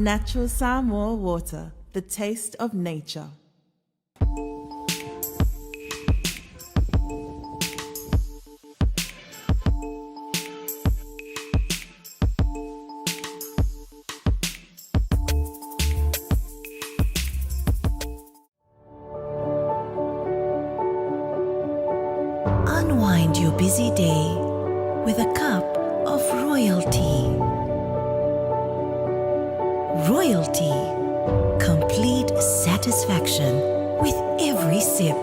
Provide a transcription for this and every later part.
Natural Samoa water, the taste of nature. Unwind your busy day with a cup of royalty. Royalty. Complete satisfaction with every sip.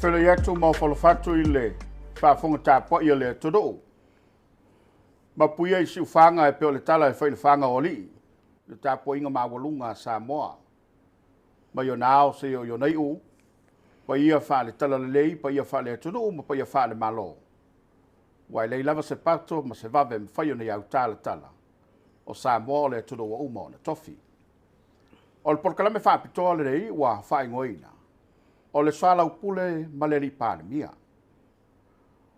Feiloai atu ma ofo atu i le faafofoga tapuai a le atunuu. Mapuia i siufaga e pei o le tala e fai i le faga o alii, le tapuaiga maualuga a Samoa. Mai ona ao seia oo i ona iu, paia faale-talalelei, paia faale-atunuu ma paia faale-Malo. Aua e leai lava se pato ma se vave e mafai ona iautalatala, o Samoa o le atunuu ua uma ona tofi. O le polokalame faapitoa lenei ua faaigoaina, o le Soalaupule ma le Alii Palemia.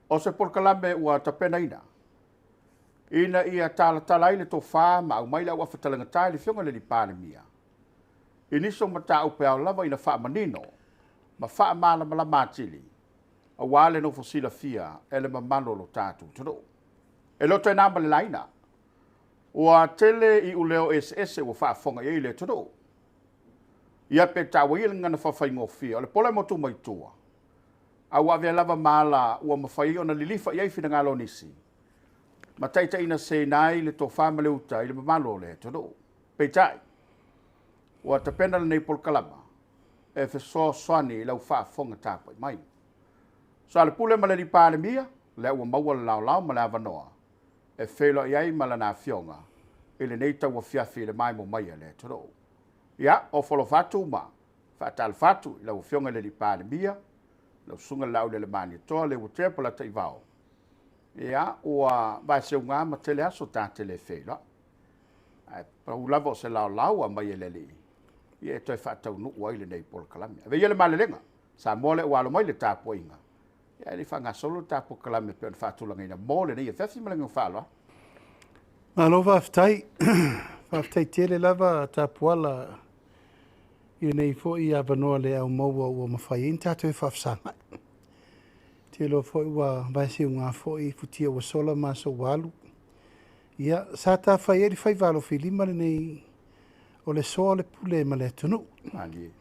O se polokalame ua tapenaina ina ia talatala ai le tofa ma aumai le auafa talagata i le Afioga i le Alii Palemia i nisi o mataupu e ao lava ina faamanino ma faamalamalama atili aua le nofo silafia e le mamalu o lo tatou atunuu. E le o toe na ma le laina, ua tele iuleo eseese ua faafofoga i ai le atunuu. Ia pe taua ia le gagana faafaigofie, o le pola e motu mai tua, a ua avea lava ma ala ua mafai ai ona lilifa i ai finagalo o nisi, ma taitaiina seseina ai le tofa ma le uta i le mamalu o le atunuu. Peitai, ua tapena lenei polokalama e fesoasoani i lau faafofoga tapuai mai. Soalepule ma le Alii Palemia, lea ua maua le laolao ma le avanoa e feiloai ai ma lana afioga i lenei tauafiafi i le maemo mai a le atunuu. Ia, ofo alofa atu ma faatalofa atu i lau Afioga i le Alii Palemia, lau Susuga i le Laaulialemalietoa Leuatea Polataivao. Ia, ua vaeseuga ma tele aso ta te le feiloai. Ae pau lava o se laolao ua aumai e le Alii, ia e toe faataunuu ai lenei polokalame. Ave ia le malelega, Samoa lea ua alo mai le tapuaiga, ia ae le i faagasolo le ta polokalame e pei ona faatulagaina mo lenei afiafi ma le agaga faaaloalo. Malo faafetai. Faafetai tele lava Tapuala i lenei foi avanoa le au maua ua mafai ai ona tatou faafesagai. Te iloa foi ua vaeseuga foi futia ua sola ma aso ua alu. Ia, sa ta fai ai le faiva alofilima lenei o le soa o le pule ma le atunuu. Malie.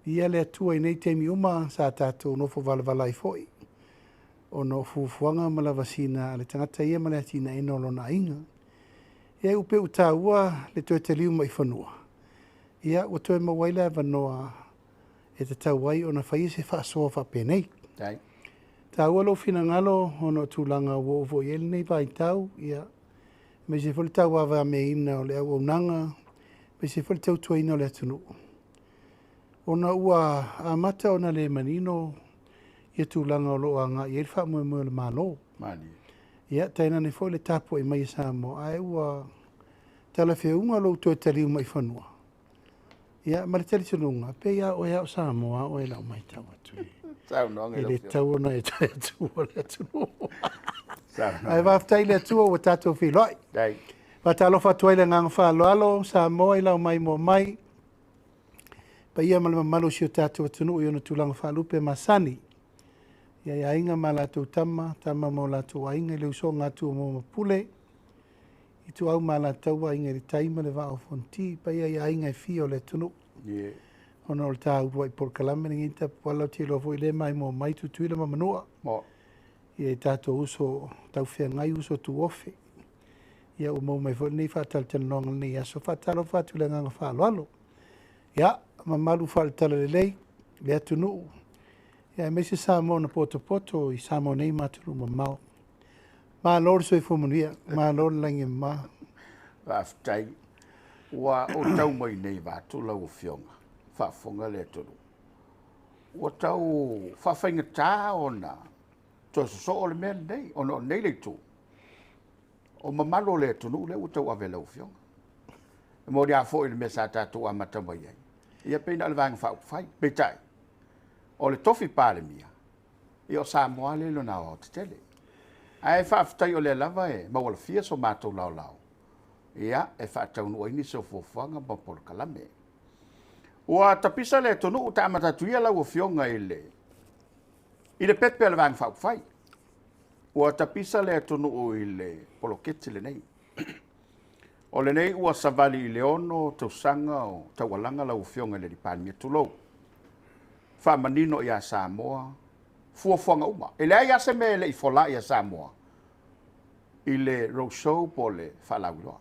Ia le Atua i nei taimi uma sa tatou nofo valavala ai foi ona o fuafuaga ma lavasiga a le tagata ia ma le atinaeina o lona aiga. Ia e upe ua taua le toe taliu mai i fanua, ia ua toe maua ai le avanoa e tatau ai ona faia se faasoa faapenei. Dai. Taua lou finagalo ona o tulaga ua oo foi i ai lenei vaitau, ia, aemaise foi le tauavameaina o le auaunaga, aemaise foi le tautuaina o le atunuu. Ona ua amata ona le manino ia tulaga o lo o agai i ai le faamoemoe o le Malo. Malie. Ia, tainane foi le tapuai mai a Samoa, ae ua talafeuga lou toe taliu mai i fanua. Ia, ma le talitonuga, pei lava oe lava o Samoa oe i lau matau atu. Saunoaga E i lau le Afioga. tatau ona e toe atua le atunuu. Saunoaga. Ae faafetai i le Atua ua tatou feiloai. Dai. Faatalofa atu ai le agaga faaaloalo, Samoa i lau maimoa mai, paia ma le mamalu o si o tatou atunuu i ona tulaga faalupe masani. Ia i aiga ma latou tama, tama ma o latou aiga i le usoga a Tumua ma Pule, Ituau ma Alataua, Aiga i le Tai ma le Vaa o Fonoti, paia i aiga e fia o le atunuu. Yeah. Ona o le taua i polokalame lenei Tapuala, ou te iloa foi le maimoa mai Tutuila ma Manua. Mo. Ia i tatou uso taufeagai, uso tuofe. Ia ua maua mai foi lenei faatalatalanoaga i lenei aso. Faatalofa atu i le agaga faaaloalo. Ia, mamalu faale-talalelei le atunuu, ia aemaise Samoa na potopoto i Samoa nei ma atunuu mamao. Malo le soifua manuia, malo le lagi e mama. Faafetai. Ua ou tau mai nei vaeatu lau Afioga, faafofoga le atunuu. Ua tau faafaigata ona toe sosoo le mea lenei, ona o lenei le itu, o mamalu o le atunuu lea ua tauave e lau Afioga. E moni lava foi i le mea sa tatou amata mai ai, ia pei na o le Vaega Faaupufai. Peitai, o le tofi Palemia, ia o Samoa lea i lona aoaotetele. Ae faafetai o lea lava e maualafia so matou laolao, ia, e faataunuu ai nisi o fuafuaga ma polokalame. Ua tapisa le atunuu, ta amata atu ia lau Afioga i le i le pepe a le Vaega Faaupufai. Ua tapisa le atunuu i le poloketi lenei. O lenei ua savali i le 6 tausaga o taualaga lau Afioga i le Palemia, tulou, faamanino ia Samoa fuafuaga uma. E leai lava se mea e le i fola ia Samoa i le roadshow po o le faalauiloa.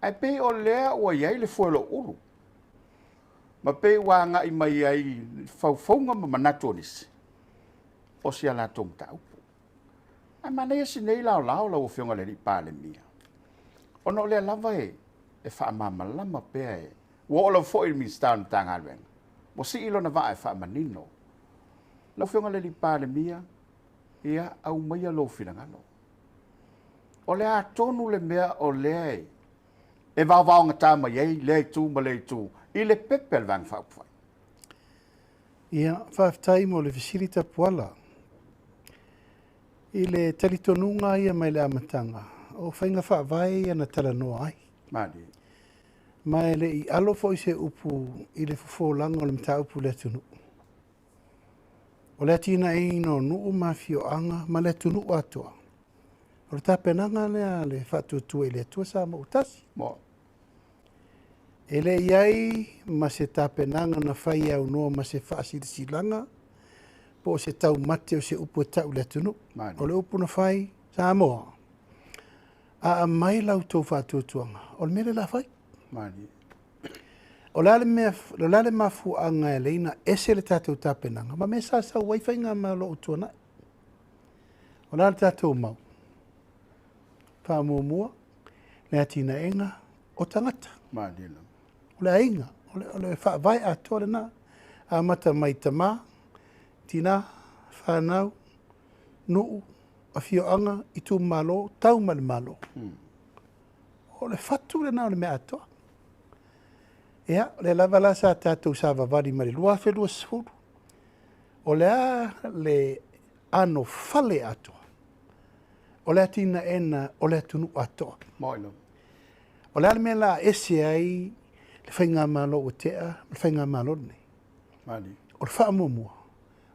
Ae pei o lea ua i ai le foe o lou ulu, ma pei ua agai mai ai faufauga ma manatu o nisi, o si a latou mataupu. Ae manaia si nei laolao lau Afioga i le Palemia, ona o lea lava e faamalamalama pea e, ua oo lava foi i le Minisita o le Matagaluega, ua sii lona vaa e faamanino. Lau Afioga i le Palemia, ia aumaia lou finagalo. O le a tonu le mea o lea e vaovaogata mai ai lea itu ma lea itu i le pepe a le Vaega Faaupufai? Ia, faafetai mo le fesili Tapuala. I le talitonuga ia mai le amataga, o faiga faavae ia na talanoa ai. Malie. Ma e le i alo foi se upu i le fofolaga o le mataupu i le atunuu. O le atinaeina o nuu ma afioaga ma le atunuu atoa, o le tapenaga lea a le Faatuatua i le Atua Samoa ua Tasi. Mo. E le i ai ma se tapenaga na fai e aunoa ma se faasilasilaga po o se taumate o se upu e tau i le atunuu. O le upu na fai, Samoa, a aumai la outou faatuatuaga, o le mea lea o le a fai. Malie. O le a le mea, o le a le mafuaaga e alai ona ese le tatou tapenaga ma mea sa sau ai faigamalo ua tuanai. O le a le tatou mau? Faamuamua le atinaega o tagata. Malie lava. O le aiga, o le faavae atoa lena. Amata mai tama, tina, fanau, nuu, afioaga, itumalo, tau ma le Malo. O le fatu lena o le mea atoa. Ia, o lea lava la sa tatou savavali mai le 2020, o le a le anofale atoa, o le atinaeina o le atunuu atoa. Moi lava. O le a le mea la ese ai le faigamalo ua tea ma le faigamalo lenei? Malie. O le faamuamua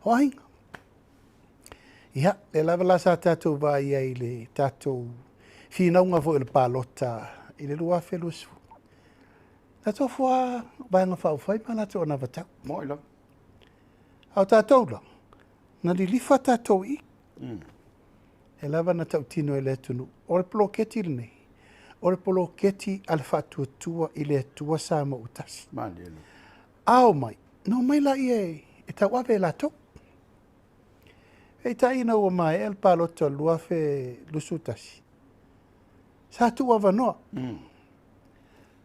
o aiga. Ia, lea lava la sa tatou vaai ai i le tatou finauga foi o le palota i le 2020. Na tofu lava Vaega Faaupufai ma latou anavatau. Moi lava. A o tatou la, na lilifa tatou i i. E lava na tautino e le atunuu. O le poloketi lenei, o le poloketi a le Faatuatua i le Atua Samoa ua Tasi. Malie lava. A omai, na omai laia e tauave e latou. Peitai ina ua maea le palota o le 2021, sa tuuavanoa.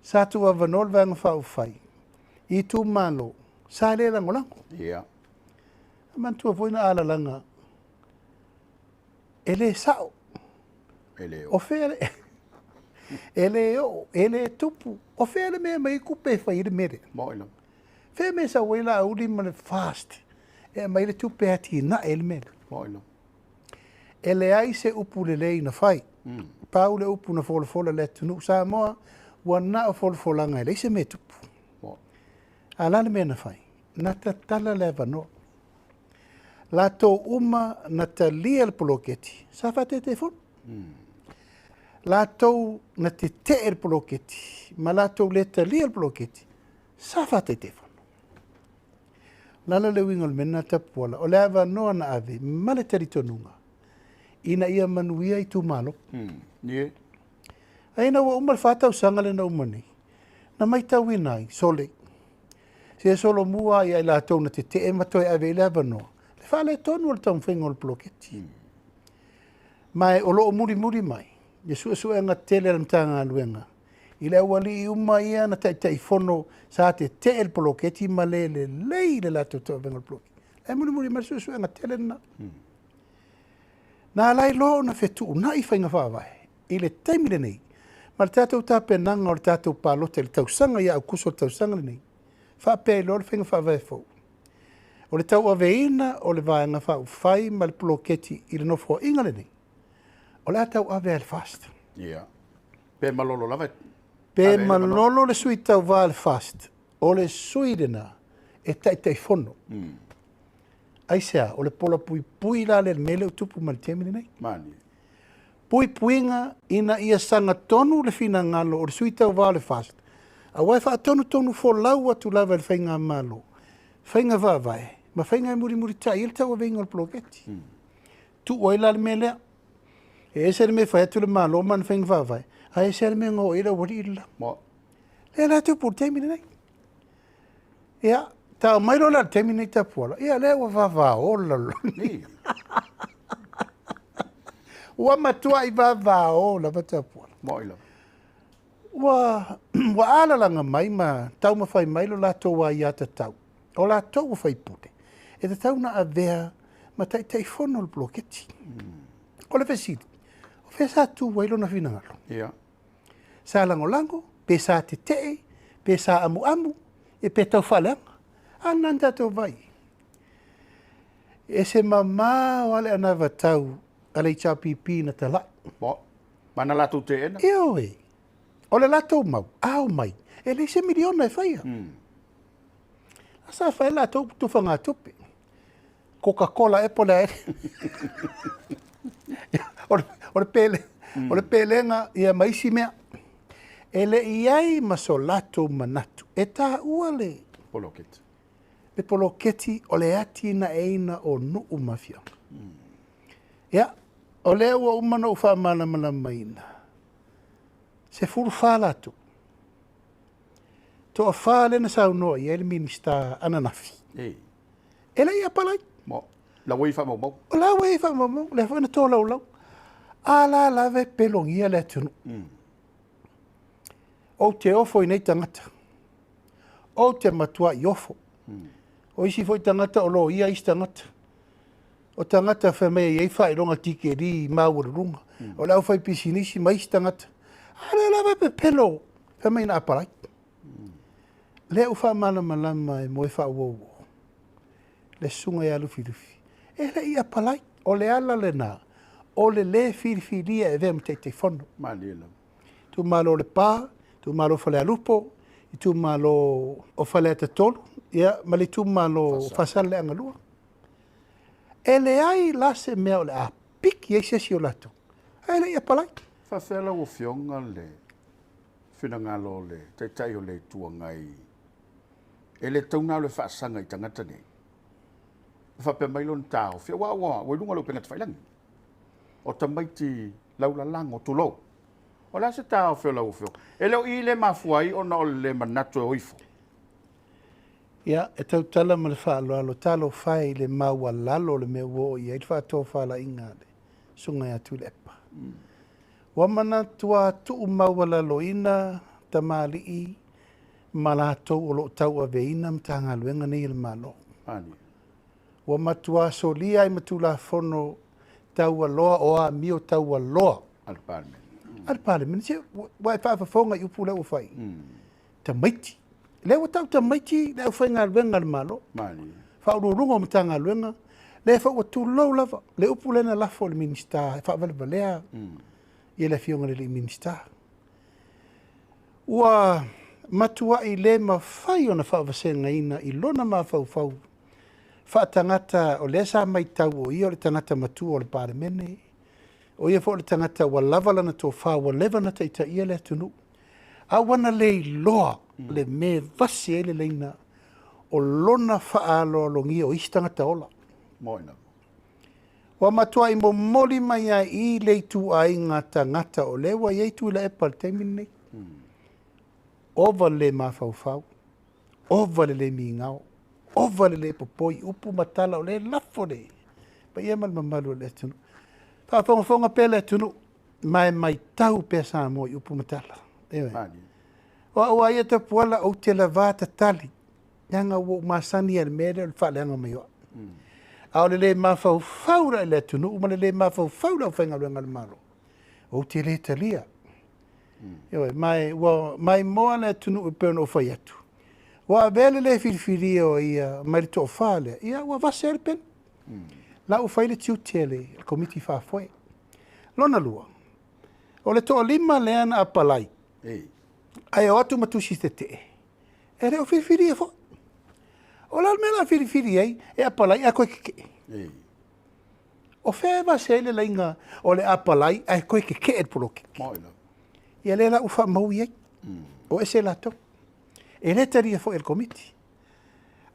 Sa tuuavanoa le Vaega Faaupufai i itumalo sa le lagolago. Ia. Manatua foi na alalaga e le sao. E le oo. O fea le e le oo, e le tupu. O fea le mea mai tupe e fai ai le mea lea? Moi lava. Fea mea sau ai Laauli ma le FAST e aumai le tupe e atinae ai le mea lea? Moi lava. E leai se upu lelei na fai. Pau le upu na folafola i le atunuu Samoa, ua na o folafolaga e leai se mea e tupu. Moi. A la le mea na fai? Na tatala le avanoa. Latou uma na talia le poloketi, sa faatetefono. Latou na tetee le poloketi, ma latou le talia le poloketi, sa faatetefono. Lala le uiga o le mea lena Tapuala, o le avanoa na ave ma le talitonuga, ina ia manuia itumalo. Ie. Ae ina ua uma le 4 tausaga lea na uma nei, na maitauina ai, sole, Se solomua lava ia i latou na tetee ma toe ave i ai le avanoa, le faaletonu o le taumafaiga o le poloketi. Ma o lo o mulimuli mai le suesuega tele a le Matagaluega i le aualii uma ia na taitaifono sa tetee le poloketi ma le lelei le latou tauavega o le poloketi. E mulimuli mai le suesuega tele lena. Na ala ai loa ona fetuunai faiga faavae i le taimi lenei ma le tatou tapenaga o le tatou palota i le tausaga ia Aokuso o le tausaga lenei, faapea ai loa le faiga faavae fou. O le tauaveina o le Vaega Faaupufai ma le poloketi i le Nofoaiga lenei, o le a tauave lava e le FAST. Ia. Pe malolo lava. Pe malolo le sui tauva a le FAST, o le sui lena e taitaifono. Aisea? O le pola puipui la lea i le mea lea ua tupu mai i le taimi lenei. Malie. Puipuiga ina ia sagatonu le finagalo o le sui tauva o le FAST, aua e faatonutonu folau atu lava e le Faigamalo faiga faavae ma faiga e mulimulitai ai le tauaveina o le poloketi. Tuu ai la le mea lea, e ese le mea e fai atu le Malo ma ana faiga faavae, ae ese lava le mea e gaoa i ai le aualii le la. Lea la e tupu i le taimi lenei. Ia, tao mai loa la i le taimi lenei Tapuala, ia lea ua vavao le lalolagi. Ua matuai vavao lava Tapuala. Ua ua alalaga mai ma taumafai mai lo latou aiatatau, o latou ua faipule, e tatau ona avea ma taitaifono o le poloketi. O le fesili, o fea sa tu ai lona finagalo? Ia. Sa lagolago, pe sa tetee, pe sa amuamu, ia pe tau faaleaga. A lena na tatou vaai i ai. E ese mamao lava le anavatau a le HRPP na talai. Bo, ma na latou teena? Ioe. O le latou mau, a omai, e leai se miliona e faia. A sa fai latou tufagatupe. Coca-Cola ea po o le a ea. O le pele, o le pelega ia ma isi mea. E le i ai ma so latou manatu e taua le poloketi. Le poloketi o le atinaeina o nuu ma afioaga. Ia, o lea ua uma ona ou faamalamalamaina, 14 latou. Toafa lea na saunoa i ai le Minisita ananafi. E le i apalai. Mo, la ua i faamaumauga. O la ua i faamaumauga, lea foi na tolaulau. A la lava e pelogia le atunuu. Ou te ofo i nei tagata. Ou te matuai ofo. O isi foi tagata o loia isi tagata. O tagata fai mai e i ai faailoga tikeri maualuluga. O le aufaipisinisi ma isi tagata. A lea lava e pepelo fai mai na apalai. Lea ua faamalamalama e moe faauouo le susuga ia Lufilufi. E le i apalai. O le ala lena o le lē filifilia e avea ma Taitaifono. Malie lava. Itumalo o Lepa, itumalo o Falealupo, itumalo o Faleata 3, ia, ma le itumalo o Faasaleleaga 2. E leai la se mea o le a piki ai se isi o latou, ae le i apalai. Faafefea lau Afioga le finagalo o le Taitai o le Itu Agai e le tatau ona alu e faasaga i tagata nei? E faapea mai lona taofi, aua ua i luga o le upega tafailagi, o tamaiti laulalago, tulou. O le a se taofi o lau Afioga? E le o i le mafua ai ona o le le manatu e o ifo. Ia, e tautala ma le faaaloalo, talofa e i le maualalo o le mea ua oo i ai le faatofalaiga a le Susuga ia Tuilaepa. Ua manatua tuumaualaloina tamalii ma latou o lo o tauaveina Matagaluega nei a le Malo. Ua matua solia ai ma Tulafono taualoa o amio taualoa a le Palemene. A le Palemene. Se, ua e faafofoga i upu lea ua fai. Tamaiti. Lea ua tau tamaiti le aufaigaluega a le Malo. Faauluuluga o Matagaluega, lea foi ua tulou lava le upu lea na lafo e le Minisita e faavalevalea ia le Afioga i le alii Minisita. Ua matuai le mafai ona faavasegaina i lona mafaufau faatagata o lea sa matau o ia o le tagata matua o le Palemene, o ia foi o le tagata ua lava lana tofa, ua leva ona taitaia le atunuu, a ua na le iloa le mea e vasi ai le laina o lona faaaloalogia o isi tagata ola. Ua matuai momoli mai ai i le ituaiga tagata o lea ua i ai Tuilaepa i le taimi lenei. Ova le mafaufau. Ova le le migao, ova le le popo i upu ma tala o lea e lafo le paia ma le mamalu o le atunuu. Faafogafoga pea le atunuu ma e maitau pea Samoa i upu ma tala. Ioe. O au a ia Tapuala ou te lavā tatali, leaga ua ou masani i le mea lea o le faaleaga mai o au. A o le le mafaufau la i le atunuu ma le le mafaufau i le aufaigaluega a le Malo, ou te le talia. Ioe, ma e ua maimoa le atunuu e pei ona ou fai atu. Ua avea le le filifilia o ia mai le toafa lea, ia ua vase ai le peni. La ua fai le tiute a le Komiti Faafoe. Lona lua, o le toalima lea na apalai, ae o atu ma tusi tetee, e le o filifilia foi. O le a le mea o le a filifili ai e apalai ae toe tetee? O fea e vase ai le laina o le apalai ae toe tetee le poloketi? Ia lea la ua faamau i ai, o ese latou. E le talia foi e le Komiti.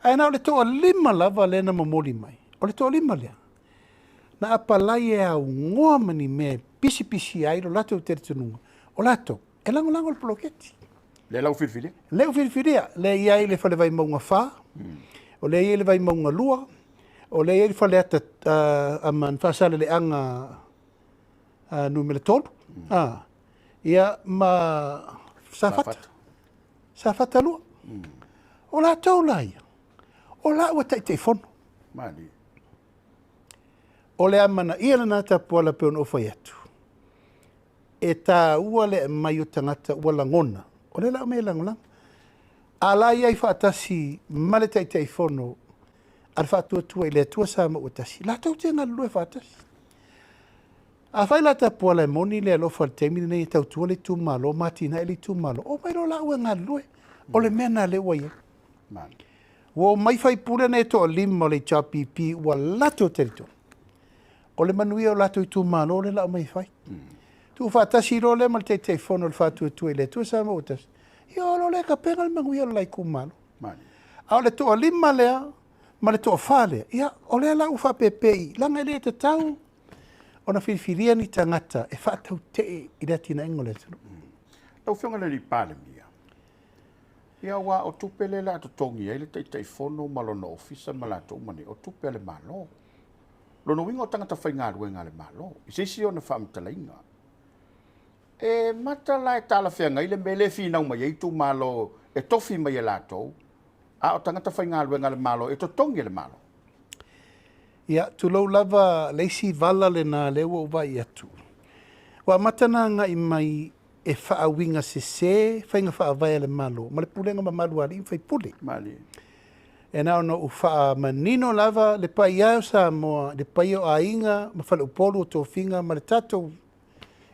Ae na o le toalima lava lea na momoli mai, o le toalima lea, na apalai e augoa ma ni mea e pisipisi ai lo latou talitonuga, o latou e lagolago le poloketi. Lea la ua filifilia? Lea ua filifilia, lea e i ai le Fale Vaimauga 4, o lea e i ai le Vaimauga 2, o lea e i ai le Faleata ma Faasaleleaga numera 3, ia ma Safata. Safata 2. O latou la ia, o la ua Taitaifono. O le amanaia lena Tapuala pei ona ou fai atu, e taua le aumai o tagata ua lagona, o lea la aumai e lagolago. A la i ai faatasi ma le Taitaifono a le Faatuatua i le Atua Samoa ua Tasi, latou te galulue faatasi. Afai la Tapuala e moni le alofa i le taimi lenei e tautua le itumalo ma atinae le itumalo, omai loa laua e galulue. O le mea lena lea ua i ai. Ua omai faipule nei e toalima o le HRPP ua latou talitonu. O le manuia o latou itumalo lea la aumai e fai. Tuufaatasi loa lea ma le Taitaifono o le Faatuatua i le Atua Samoa ua Tasi, ia o lo lea tapena le manuia o le la itumalo. A o le toalima lea ma le toafa lea, ia o lea la ua faapepe i, leaga e le tatau ona filifilia ni tagata e faatautee i le atinaega o le atunuu. Lau Afioga i le Palemia, ia aua o tupe lea o le a totogi ai le Taitaifono ma lona ofisa ma latou ma nei, o tupe a le Malo. Lona uiga o tagata faigaluega a le Malo, i se isi ona faamatalaina. E mata la e talafeagai le mea lea e finau mai ai itumalo e tofi mai e latou, a o tagata faigaluega a le Malo e totogi e le Malo. Ia, tulou lava le isi vala lena lea ua ou vaai atu. Ua amata ona agai mai e faauiga sese faiga faavae a le Malo ma le pulega mamalu a alii ma faipule. E na ona ou faamanino lava le paia o Samoa, le paia o aiga ma faleupolu o tofiga ma le tatou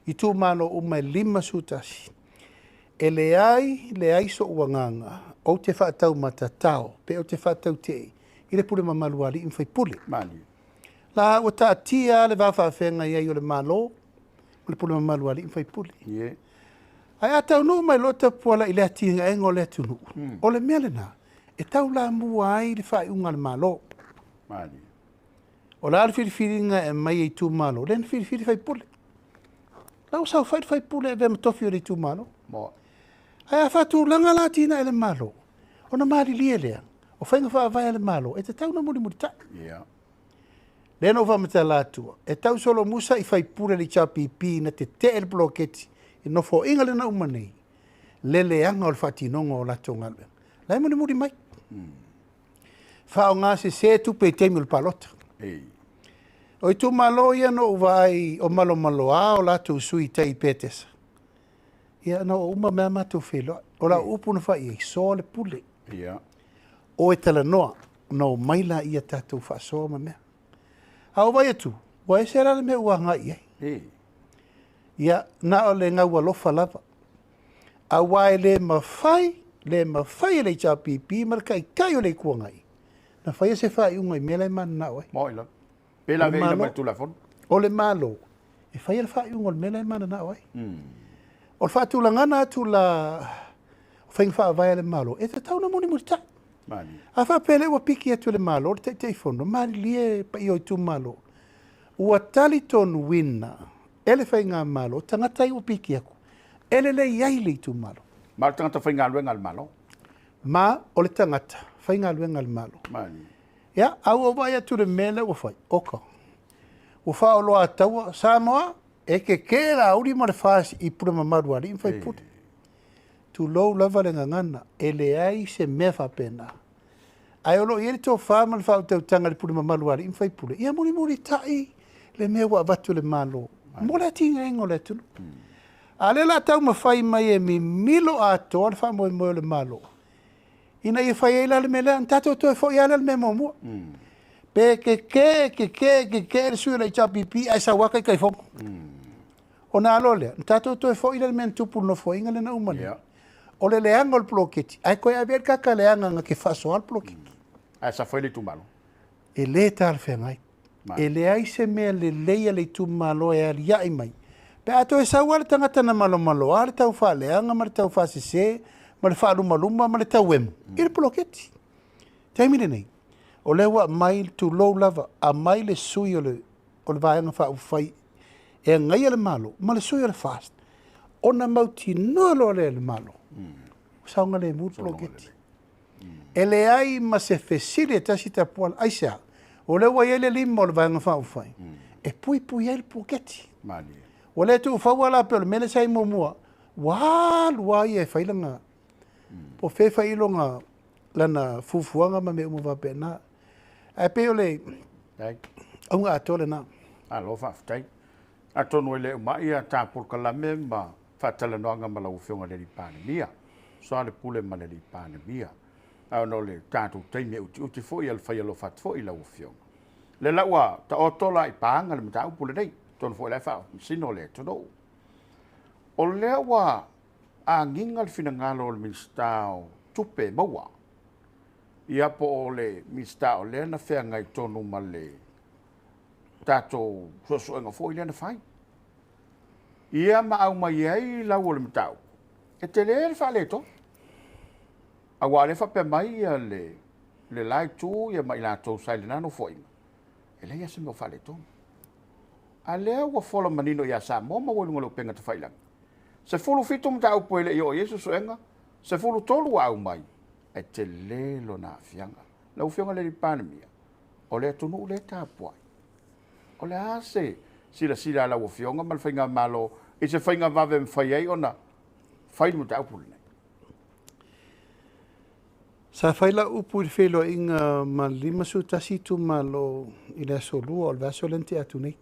itumalo uma e 51. E leai, leai so'u agaga, ou te faataumatatao pe ou te faatautee i le pule mamalu a alii ma faipule. La ua taatia le va faafeagai ai o le Malo ma le pule mamalu a alii ma faipule. Ae a taunuu mai loa Tapuala i le atinaega o le atunuu, o le mea lena e taulamua ai le faaiuga a le Malo. O le a le filifiliga e aumai e itumalo, lea na filifili faipule. La ua saofai le faipule e avea ma tofi o le itumalo. Ae a faatulaga la atinae le Malo, ona malilie lea, o faiga faavae a le Malo, e tatau ona mulimulitai. Lea na ou faamatala atua, e tau solomusa i faipule le HRPP na tetee le poloketi i nofoaiga lena uma nei, le leaga o le faatinoga o latou galuega. La e mulimuli mai. Faaaoga sese tupe i taimi o le palota. O itumalo ia na ou vaai o malomaloa o latou sui i tai i Petesa. Ia na oo uma mai matou feiloai. O lau upu na fai ai, soa le pule. O e talanoa, na omai la ia tatou faasoa ma mea. A o vai atu, ua ese la le mea ua agai i ai. Ia, na o le gau alofa lava. Aua e le mafai, le mafai e le HRPP ma le Taitai o le Itu Agai, na faia se faaiuga i mea la e mananao ai. Moi lava. Pe la veina mai le Tulafono. O le Malo, e faia le faaiuga o le mea la e mananao ai. O le faatulagana atu la o faiga faavae a le Malo, e tatau ona mulimulitai. A faapea lea ua piki atu e le Malo le Taitaifono, malilie paia o itumalo, ua talitonuina e le faigamalo, tagata ai ua piki atu, e lelei ai le itumalo. Ma o le tagata faigaluega a le Malo. Ma o le tagata faigaluega a le Malo. Ia, a ua ou vaai atu i le mea lea ua fai, oka. Ua faaoloataua Samoa, e kekee Laauli ma le FAST i pule mamalu a alii ma faipule. Tulou lava le gagana, e leai se mea faapena. Ae o lo o i ai le tofa ma le faautautaga i le pule mamalu a alii ma faipule, ia mulimulitai le mea ua avatu e le Malo mo le atinaeina o le atunuu. A o lea o le a taumafai mai e mimilo atoa le faamoemoe o le Malo, ina ia fai ai la le mea lea, ona tatou toe foi lava lea i le mea muamua. Pe kekee, kekee, kekee le sui o le HRPP ae sau lava Taitaifono. Ona a loa lea, ona tatou toe foi lea i le mea na tupu i le Nofoaiga lea na uma nei. O le leaga o le poloketi, ae toe ave ai le kaka leaga na te faasoa le poloketi. Ae sa fai le itumalo. E le talafeagai. E leai se mea lelei a le itumalo e aliae mai. Pe a toe sau lava le tagata na malomaloa le tau faaleaga ma le tau faasese ma le faalumaluma ma le tauemu i le poloketi. Taimi lenei, o lea ua aumai, tulou lava, aumai le sui o le o le Vaega Faaupufai e agaia le Malo ma le sui o le FAST, ona mautinoa loa lea e le Malo, ua saogalemu le poloketi. E leai ma se fesili e tasi Tapuala, aisea? O lea ua i ai le lima o le Vaega Faaupufai e puipui ai le poloketi. Ua le tuufaua la pei o le mea lea sa i ai muamua, ua alu lava ia e fai lana, po o fea e fai ai lona, lana fuafuaga ma mea uma faapena. Ae pei o le auga atoa lena. Malo faafetai. Atonu e le uma ia ta polokalame ma faatalanoaga ma lau Afioga i le Alii Palemia, soa le pule ma le Alii Palemia. Ae ona o le tatou taimi e utiuti foi, e fai alofa atu foi i lau Afioga. O lea la ua taoto la i paga le mataupu lenei, atonu foi o la e faamasino le atunuu. O lea ua agiga le finagalo o le Minisita o Tupe Maua, ia po o le Minisita o lea na feagai tonu ma le tatou suesuega foi lea na fai. Ia ma aumai ai lau o le mataupu, e tele le faaletonu. Aua o lea faapea mai ia le, le la itu ia ma i latou sa i lena nofoaiga, e leai lava se mea o faaletonu. A lea ua fola manino ia Samoa ma ua i luga o le upega tafailagi. 17 mataupu e le i oo i ai suesuega, 13 ua aumai, ae tele lona aafiaga. Lau Afioga i le Palemia, o le atunuu lea e tapuai. O le a se silasila a lau Afioga ma le Faigamalo i se faiga vave e mafai ai ona fai le mataupu lenei? Sa fai lau upu i le feiloaiga ma le 51 itumalo i le aso Lua o le vaiaso lea na tea atu nei.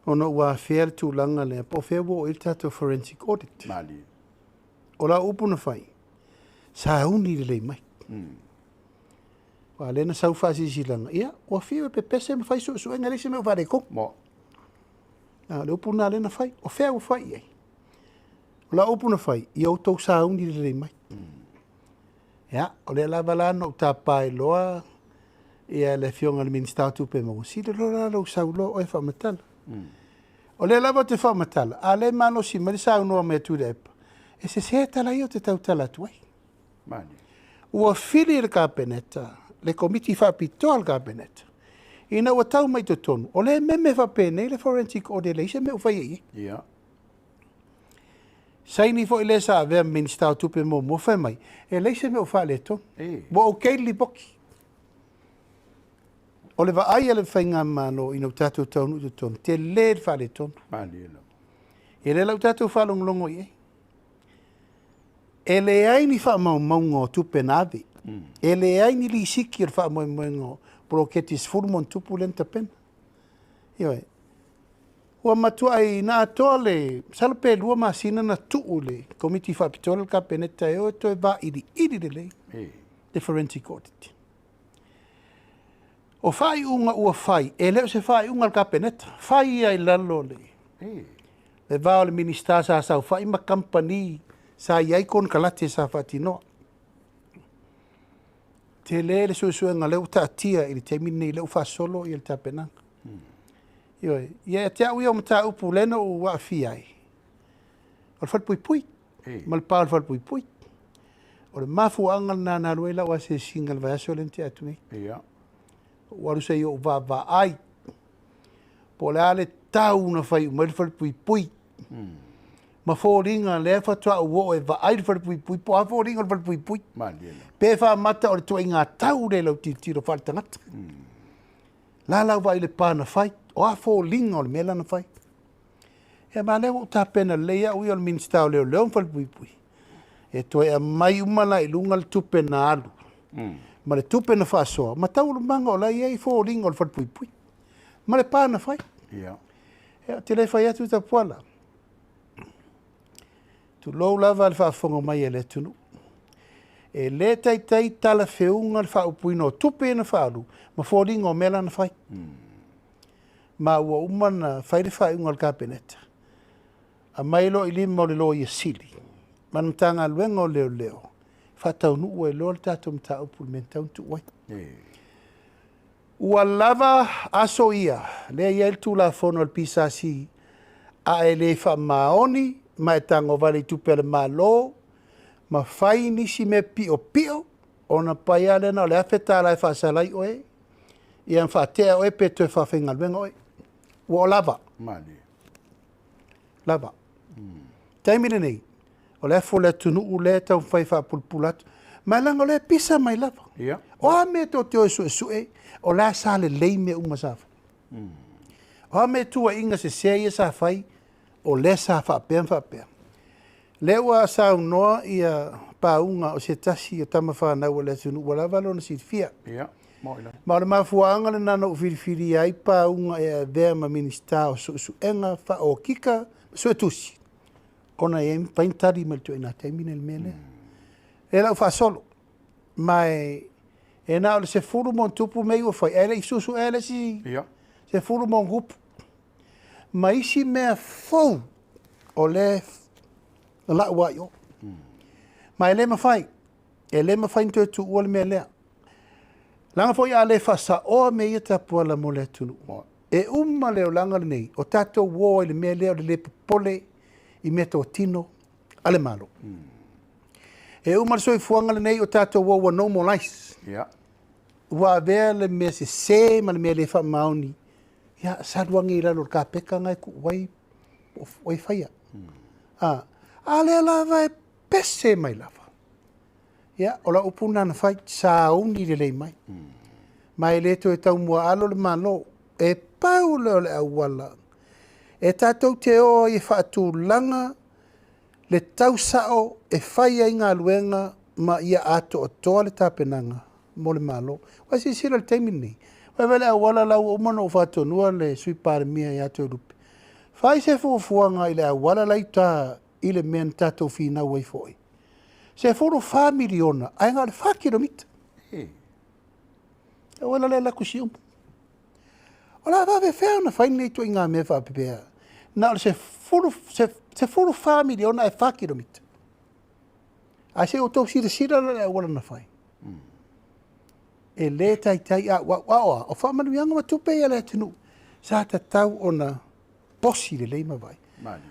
Ona ua afea le tulaga lea, po o fea ua oo i ai le tatou forensic audit. Malie. O lau upu na fai, sauni lelei mai. Aua o lea na sau faasilasilaga, ia, ua fiu e pepese ma fai suesuega, e leai se mea o faaletonu. Mo. A o le upu lena lea na fai, o fea ua fai i ai? O lau upu na fai, ia outou sauni lelei mai. Ia, o lea lava la na ou tapa ai loa ia le Afioga i le Minisita o Tupe Maua, sili loa la lou sau loa oe faamatala. O lea lava ou te faamatala, a o lea e malosi mai le saunoa mai a Tuilaepa, e sese tala ia ou te tautala atu ai. Ua fili e le Kapeneta, le Komiti Faapitoa a le Kapeneta, ina ua tau mai i totonu, o lea e meme faapenei le forensic audit e leai se mea o faia i ai. Saini foi le sa avea ma Minisita o Tupe muamua fai mai, e leai se mea o faaletonu. Ua okay le lipoti. O le vaai a le Faigamalo ina ua tatou taunuu i totonu, tele le faaletonu. E le lau tatou faalogologo i ai. E leai ni faamaumauga o tupe na ave. E leai ni lisiti o le faamoemoega o poloketi 10 ma ono tupu lea na tapena. Ioe. Ua matuai na atoa le, masalo pe 2 masina na tuu le Komiti Faapitoa le Kapeneta e o e toe vailiili lelei le forensic audit. O faaiuga ua fai, e le o se faaiuga a le Kapeneta. Fai ia i lalo le, le va o le Minisita sa saofai ma kamupani sa i ai konekarate sa faatinoa. Tele le suesuega lea ua taatia i le taimi lenei lea ua faasolo ia le tapenaga. Ioe, ia te au ia o mataupu lea na ou aafia ai, o le falepuipui ma le pa o le falepuipui. O le mafuaaga lena na alu ai lau asiasiga i le vaiaso lea na tea atu nei. Ua alu se i ou vaavaai po o le a le tau na fai uma ai le falepuipui. Ma foliga lea faatoa ou oo e vaai le falepuipui po o a foliga o le falepuipui. Malie lava. Pe faamata o le tuaiga tau lea i lau tilotilo faaletagata. La lau vaai i le pa na fai, o a foliga o le mea la na fai. Ia ma lea ua ou tapena lelei au ia o le Minisita o Leoleo ma Falepuipui, e toe aumai uma la i luga le tupe na alu ma le tupe na faasoa ma taualumaga o la e i ai foliga o le falepuipui ma le pa na fai. Ia. Ia, ou te le fai atu Tapuala. Tulou lava le faafofoga mai a le atunuu. E le taitai talafeuga le faaupuina o tupe ia na faaalu ma foliga o mea la na fai. Ma ua uma ona fai le faaiuga a le Kapeneta, aumai loa i lima o le Loia Sili ma le Matagaluega o Leoleo, faataunuu ai loa le tatou mataupu i le mea e tatau ona tuu ai. Ua lava aso ia, lea e i ai le Tulafono a le PSC, a e le faamaoni ma e tagovale i tupe a le Malo ma fai nisi mea piopio, ona pai lava lea na o le $1,000 e faasala ai oe, ia ma faatea oe pe toe faafaigaluega oe. Ua lava. Malie. Lava. Taimi lenei, o le afu o le atunuu lea e taumafai e faapulapula atu. Ma e leaga o lea e pisa mai lava. Ia. O a mea tou te o e suesue, o la sa lelei mea uma sa fai. O a mea tuuaiga sese ia sa fai, o lea sa faapea ma faapea. Lea ua saunoa ia pauga o se tasi o tama fanau a le atunuu ua lava lona silafia. Ia, moi lava. Ma o le mafuaaga lena na ou filifilia ai pauga e avea ma Minisita o Suesuega Faaokika ma Suetusi, ona e mafai ona tali mai i le ituaiga taimi lenei i le mea lea. E lau faasolo, ma e na o le 10+ mea ua fai, ae le i suesuea le isi 10+. Ma isi mea fou o lea na lau ai o. Ma e le mafai, e le mafai ona toe tuua le mea lea. Leaga foi a le faasaoa mea ia Tapuala mo le atunuu, e uma le olaga lenei, o tatou o ai i le mea lea o le le popole i mea totino a le Malo. E uma le soifuaga lenei o tatou o ua normalize. Ua avea le mea sese ma le mea le faamaoni, ia salu ane i lalo o le kapeta na e tuu ai po o ai faia. A lea lava e pese mai lava. Ia, o lau upu lena na fai, sauni lelei mai. Ma e le toe taumuaalo le Malo. E pau lea o le auala. E tatou te o ai e faatulaga le tausao e fai ai galuega ma ia atoatoa le tapenaga mo le Malo. Ua silasila i le taimi lenei, vaai le auala la ua uma ona ou faatonuina le Sui Palemia ia Toelupe. Fai se fuafuaga i le auala la i uta i le mea na tatou finau ai foi. 14 miliona, ae na o le 4 kilomita. Le auala lea e alu atu i Siumu. O le a faapefea ona fai lenei ituaiga mea faapea? Na o le 14 miliona ae 4 kilomita. Ae se i outou silasila la i le auala na fai. E le taitai auau, o faamanuiaga ma tupe ia a le atunuu, sa tatau ona posi lelei ma vaai.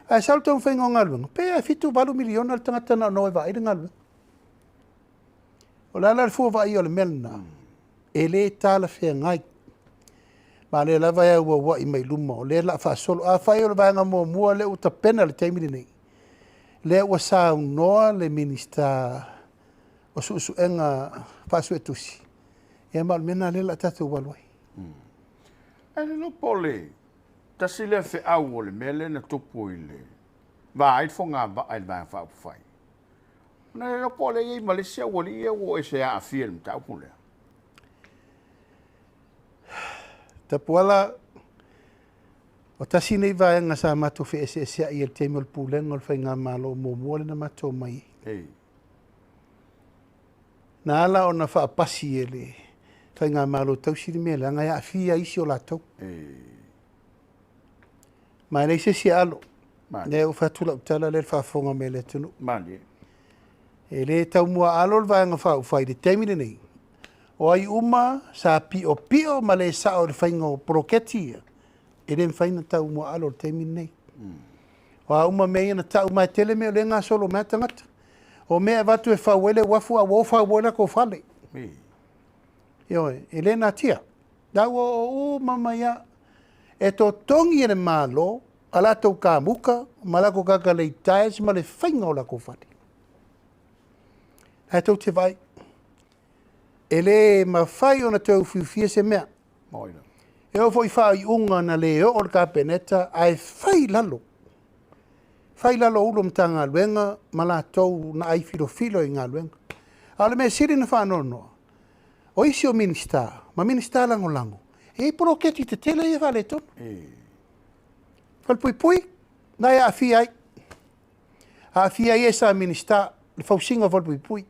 Ae sau le taumafaiga o galuega, pe e 7-8 miliona le tagata na ona o e vaai le galuega. O le a la le fua vaaia o le mea lena, e le talafeagai. Ma lea lava e auauai mai luma, o lea o le a faasolo. Afai o le vaega muamua lea ua tapena i le taimi lenei, lea ua saunoa le Minisita o Suesuega Faasuetusi, ia ma o le mea lena lea o le a tatou alu ai. Ae le iloa po o le tasi lea feau o le mea lea na tupu i le va ai le fogavaa i le Vaega Faaupufai. Ona le iloa po o lea e i ai ma le isi aualii ia ua o ese e aafia i le mataupu lea. Tapuala, o tasi nei vaega sa matou feeseeseai ai i le taimi o le pulega o le faigamalo muamua lea na matou omai ai. Na ala ona faapasi e le faigamalo tausi le mea leaga e aafia isi o latou. Ma e leai se isi e alo. Lea ua fai atu lau tala lea i le faafofoga mai a le atunuu. E le taumuaalo le Vaega Faaupufai i le taimi lenei. O ai uma sa piopio ma le sao i le faiga o poloketi ia, e le mafai ona taumuaalo i le taimi lenei. O a uma mea ia na tau mai, e tele mea o lea e gasolo mai tagata. O mea e avatu e fau ai le uafu, a ua o fau ai latou fale. Ioe, e le natia. La ua oo uma mai lava. E totogi e le Malo. a latou kamuka ma latou kakalei tiles ma le faiga o latou fale. Ae tou te vaai, e le mafai ona toe ufiufia se mea. E oo foi i faaiuga na le oo i le Kapeneta ae fai i lalo, fai i lalo o Ofisa Sili o Matagaluega ma latou na ai filofilo i galuega. A o le mea sili ona faanoanoa, o isi o Minisita ma Minisita Lagolago, e i ai poloketi tetele ia e faaletonu. Falepuipui, na e aafia ai. Aafia ai esa Minisita, le fausiga o Falepuipui.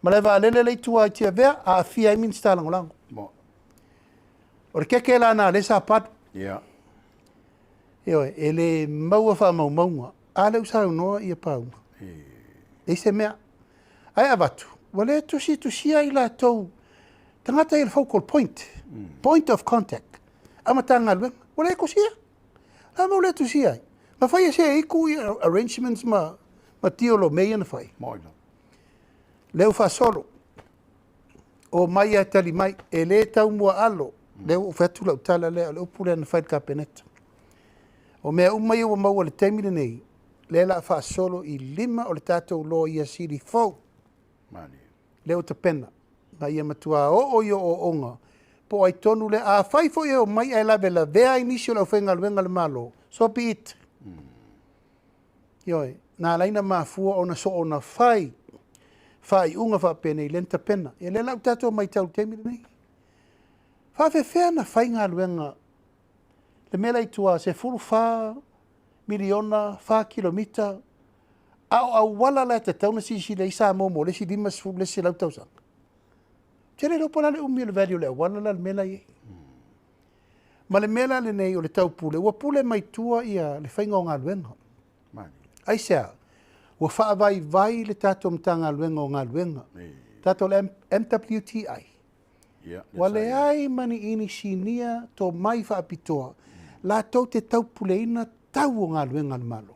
Malae vaalele la i tua i Tiavea, aafia ai Minisita Lagolago. O le keke la na lea sa palu. Ioe, e le maua faamaumauga. A lea ua saunoa ia Pauga. Leai se mea. Ae avatu, ua le tusitusia i latou tagata ia le focal point, point of contact a Matagaluega. Ua le tusia. La ma ua le tusia ai. Na fai e se itu ia arrangements ma deal o mea ia na fai. Lea ua faasolo. O mai ae tali mai, e le taumuaalo. Lea ua ou fai atu lau tala lea, o le upu lea na fai i le Kapeneta. O mea uma ia ua maua i le taimi lenei, lea o le a faasolo i lima o le tatou Loia Sili fou. Lea ua tapena, ma ia matua oo i ooooga, po o ai tonu lea. Afai foi e omai ae lavelavea ai nisi o le aufaigaluega a le Malo, so be it. Ioe, na ala ai ona mafua ona soona fai faaiuga faapenei lea na tapena. Ia lea la ua tatou matau i le taimi lenei. Faafefea ona fai galuega le mea la i tua, 14 miliona, 4 kilomita, a o auala la e tatau ona silasila i ai Samoa mo le isi 50 i le isi 100 tausaga. Ou te le iloa po o le a le umi o le value o le auala la i le mea la e i ai. Ma le mea la lenei o le taupule, ua pule mai tua ia le faiga o galuega. Aisea? Ua faavaivai le tatou Matagaluega o Galuega, tatou le MWTI. Ua leai ma ni inisinia tomai faapitoa latou te taupuleina tau o galuega a le Malo.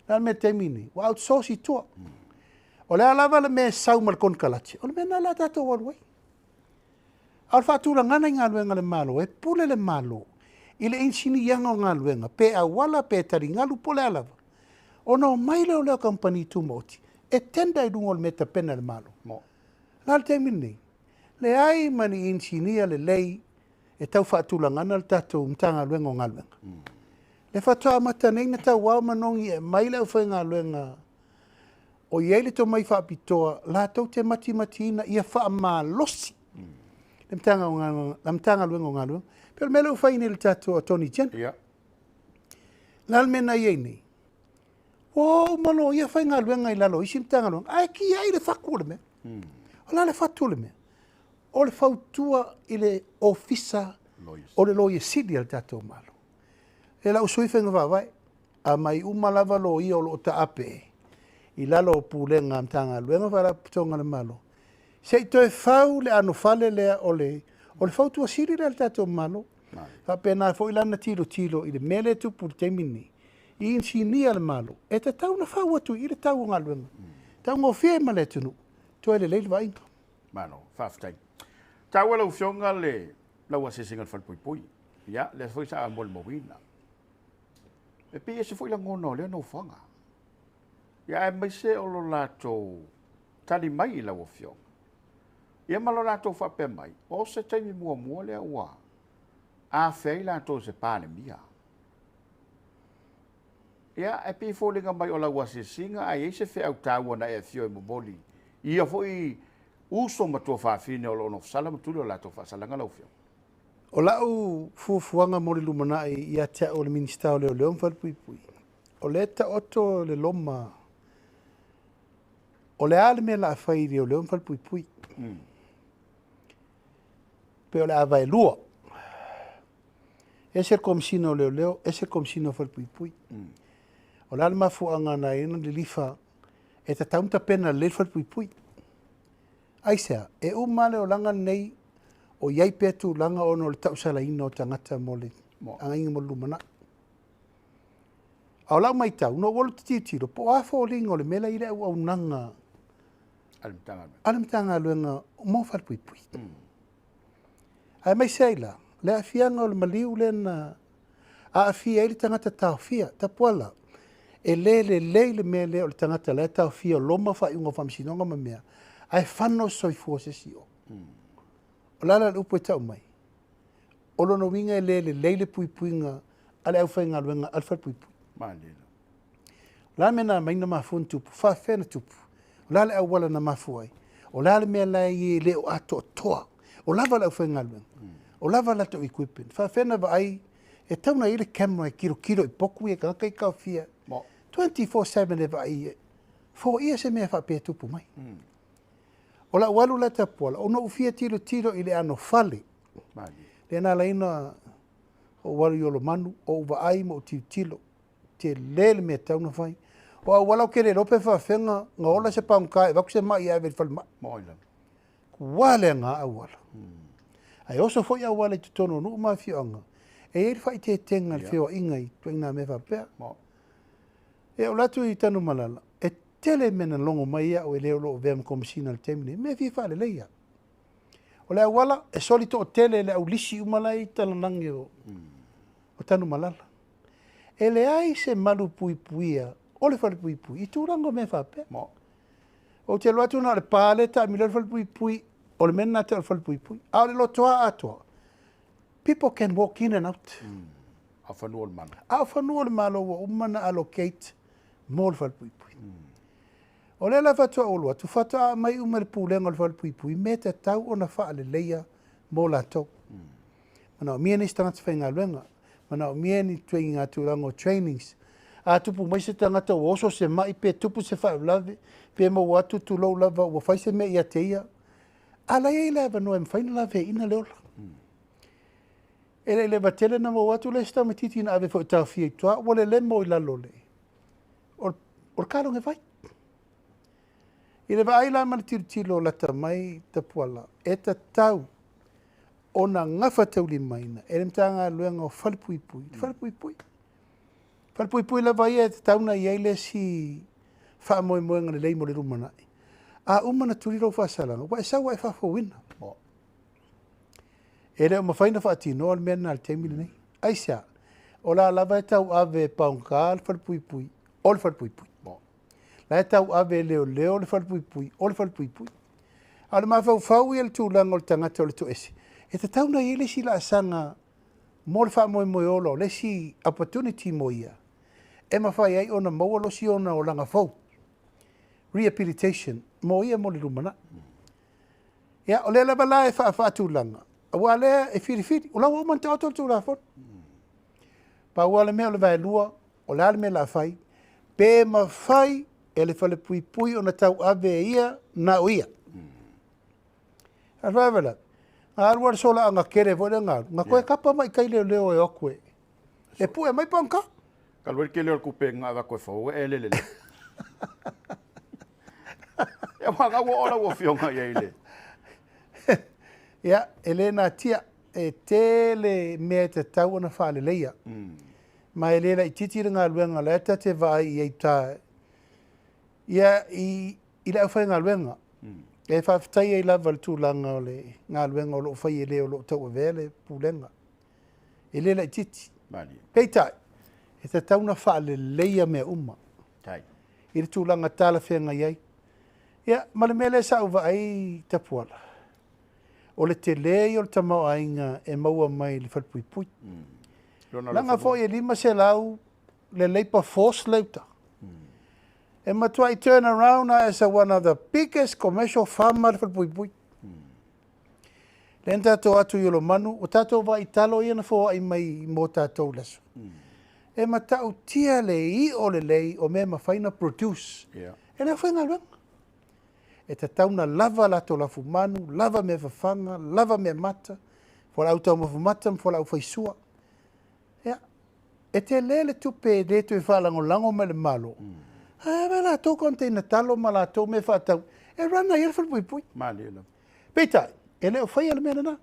O le a le mea i le taimi lenei? Ua outsource i tua. O le a lava le mea e sau ma le konekarate, o le mea lena o le a tatou alu ai. A o le faatulagaga i galuega a le Malo, e pule le Malo i le inisiniaga o galuega, pe auala, pe taligalu, po o le a lava, ona omai lea o lea kamupani tumaoti e tender i luga o le mea e tapena e le Malo. O le a le taimi lenei? Leai ma ni inisinia lelei e tau faatulagana le tatou Matagaluega o Galuega. Le faatoa amata nei ona tauao manogi e aumai le aufaigaluega o i ai le tomai faapitoa latou te matimatiina ia faamalosi le Matagaluega o Galuega. Pei o le mea lea ua fai nei i le tatou Attorney General. O le a le mea na i ai nei? Ua o uma loia faigaluega i lalo o isi Matagaluega, ae tiai le fatu o le mea. O le a le fatu o le mea? O le fautua i le Ofisa o le Loia Sili a le tatou Malo. E lau sui faiga faavae, aumai uma lava loia o lo o taape i lalo o Pulega a Matagaluega ma Faalapotopotoga a le Malo, se i toe fau le anofale lea o le fautua sili lea a le tatou Malo. Faapena foi la ona tilotilo i le mea lea e tupu i le taimi lenei, i inisinia a le Malo, e tatau ona fau atu i i le tau o galuega. Taugofie ma le atunuu, toe lelei le vaaiga. Malo, faafetai. Taua lau Afioga le lau asiasiga i le falepuipui. Ia, lea foi sa molimauina. E pei ese foi lagona o lea nofoaga. Ia, aemaise o lo latou tali mai i lau Afioga. Ia ma lo latou faapea mai, o se taimi muamua lea ua afea ai latou se Palemia. Ia, e pei foliga mai o lau asiasiga ae i ai se feau taua na e afio e momoli i ia foi uso ma tuafafine o lo o nofosala ma tuli o latou faasalaga lau Afioga. O lau fuafuaga mo le lumanai ia te au o le Minisita o Leoleo ma Falepuipui, o lea e taoto le loma o le a le mea o le a fai i Leoleo ma Falepuipui. Pe o le a vaelua. Ese le Komesina o Leoleo, ese le Komesina o Falepuipui. O le a le mafuaaga na ai ona lilifa e tatau ona tapena lelei le Falepuipui. Aisea, e uma le olaga lenei o i ai pea tulaga ona o le tausalaina o tagata mo le agaiga mo le lumanai. A o lau matau, na ou alu ou te tilotilo, po o a foliga o le mea la e i ai le auaunaga a le Matagaluega mo Falepuipui. Aemaise ai la, le aafiaga o le maliu lea na... Aafia ai le tagata taofia, Tapuala, e le lelei le mea lea o le tagata la e taofia o loma faaiuga o faamasinoga ma mea, ae fano se soifua o se isi i o. O le a la le upu e tau mai? O lona uiga e le lelei le puipuiga a le aufaigaluega a le falepuipui. O le a le mea na aumai na mafua ona tupu? Faafefea na tupu? O le a le auala na mafua ai? O le a le mea la e i ai e le o atoatoa? O lava le aufaigaluega? O lava latou equipment? Faafefea na vaai? E tatau ona i ai le camera e tilotilo i potu ia tagata ia e taofia 24/7 e vaai e foia se mea faapea e tupu mai. O lau alu la Tapuala, ona ou fia tilotilo i le anofale, lea na ala ai ona ou alu i Oloamanu, ou vaai ma ou tilotilo, tele le mea e tatau ona fai. O auala ou te le iloa pe faafefea ona ola se pagota e avatu se mai e ave i le falemai. Ua leaga auala. Ae oso foi auala i totonu o nuu ma afioaga, e i ai le faaeteetega i le feoaiga i ituaiga mea faapea. Ia, ou alu atu i Tanumalala, e tele mea na logo mai au e le o lo o avea ma Komesina i le taimi lenei, mea e fia faaleleia. O le auala, e soli toatele e le au lisi uma la e i talalagi o Tanumalala. E leai se malu puipuia o le falepuipui i tulaga o mea faapea. Ou te alu atu na o le pa lea e taamilo ai le falepuipui, o le mea lena e tau o le falepuipui. A o le lotoa atoa, people can walk in and out. A o fanua o le Malo. A o fanua o le Malo ua uma ona allocate mo le falepuipui. O lea la faatoa ou alu atu, faatoa aumai uma e le Pulega o le Falepuipui mea e tatau ona faaleleia mo latou. Manaomia nisi tagata faigaluega, manaomia ni ituaiga tulaga o trainings. A tupu mai se tagata ua oso se mai pe tupu se faalavelave, pe maua atu tulou lava ua fai se mea ia te ia, a la e i ai le avanoa e mafai ona laveaiina le ola. E le i leva tele na maua atu le isi tamaitiiti na ave foi e taofia i tua, ua lelemo i lalo o le kalone vai. I le vaai la ma le tilotilo lata mai Tapuala, e tatau ona gafataulimaina e le Matagaluega o Falepuipui, le falepuipui. Falepuipui lava ia e tatau ona i ai le isi faamoemoega lelei mo le lumanai. A uma ona tuli lou faasalaga, ua e sau lava e faafouina. E le o mafai ona faatinoa le mea lena i le taimi lenei. Aisea? O la lava e tauave e paugata le falepuipui o le falepuipui. La e tauave e leoleo le falepuipui o le falepuipui. A o le mafaufau ia i le tulaga o le tagata o le toese, e tatau ona i ai le isi laasaga mo le faamoemoe ola, o le isi opportunity mo ia, e mafai ai ona maua losi ona olaga fou, rehabilitation mo ia mo le lumanai. Ia, o lea lava la e faafaatulaga, aua lea e filifili, o la ua uma ona taoto le Tulafono. Pau lava le mea o le vaelua, o le a le mea o le a fai, pe mafai e le falepuipui ona tauave e ia na o ia. A faalavelave, na alu lava le solaaga tele foi lea na alu, na toe tapa mai i tai leoleo e o atu e pue mai pagota. Talu ai le tele o le tupe na avatu e fou e elele. Ia aua na ua oo lau afioga i ai le. Ia, e le natia, e tele mea e tatau ona faaleleia. Ma e le laitiiti le galuega la e ta te vaai i ai ta ia i le aufaigaluega. E faafetai ai lava i le tulaga o le galuega o lo o fai e le o lo o tauavea le pulega. E le laitiiti. Peitai, e tatau ona faaleleia mea uma i le tulaga talafeagai ai. Ia, ma le mea lea sa ou vaai Tapuala, o le tele ia o le tamaoaiga e maua mai i le falepuipui. Leaga foi e 500 le labour force lea i uta. E matuai turn around as a one of the biggest commercial farmer le falepuipui. Lea na tatou atu i Oloamanu, ua tatou vaai i talo ia na foai mai mo tatou i le aso. E matautia le i'o lelei o mea e mafai ona produce e le aufaigaluega. E tatau ona lava latou lafumanu, lava mea fafaga, lava mea mata, fualaau taumafa mata ma fualaau faisua. Ia, e tele le tupe e le toe faalagolago mai le Malo, ae ave latou container talo ma latou mea faatau e run ai le falepuipui. Peitai, e le o faia le mea lena.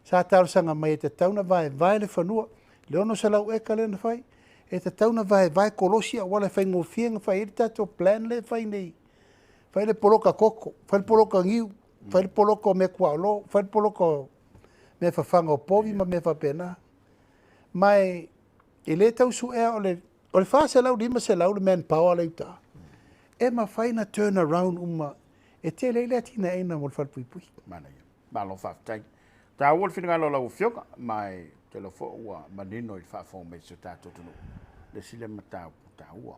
Sa talosaga mai e tatau ona vaevae le fanua, le 600 eka lea na fai, e tatau ona vaevae kolosi auala e faigofie ona fai ai le tatou plan lea e fai nei. Fai le poloka koko, fai le poloka niu, fai le poloka o mea tuaolo, fai le poloka o mea fafaga o povi ma mea faapena. Ma e E le tau suea o le o le 400 500 le manpower lea i uta. E mafai ona turn around uma e tele ai le atinaeina mo le falepuipui. Manaia. Malo faafetai. Taua le finagalo o lau Afioga, ma e te iloa foi ua manino i le faafofoga mai o si o tatou atunuu le isi lea mataupu taua.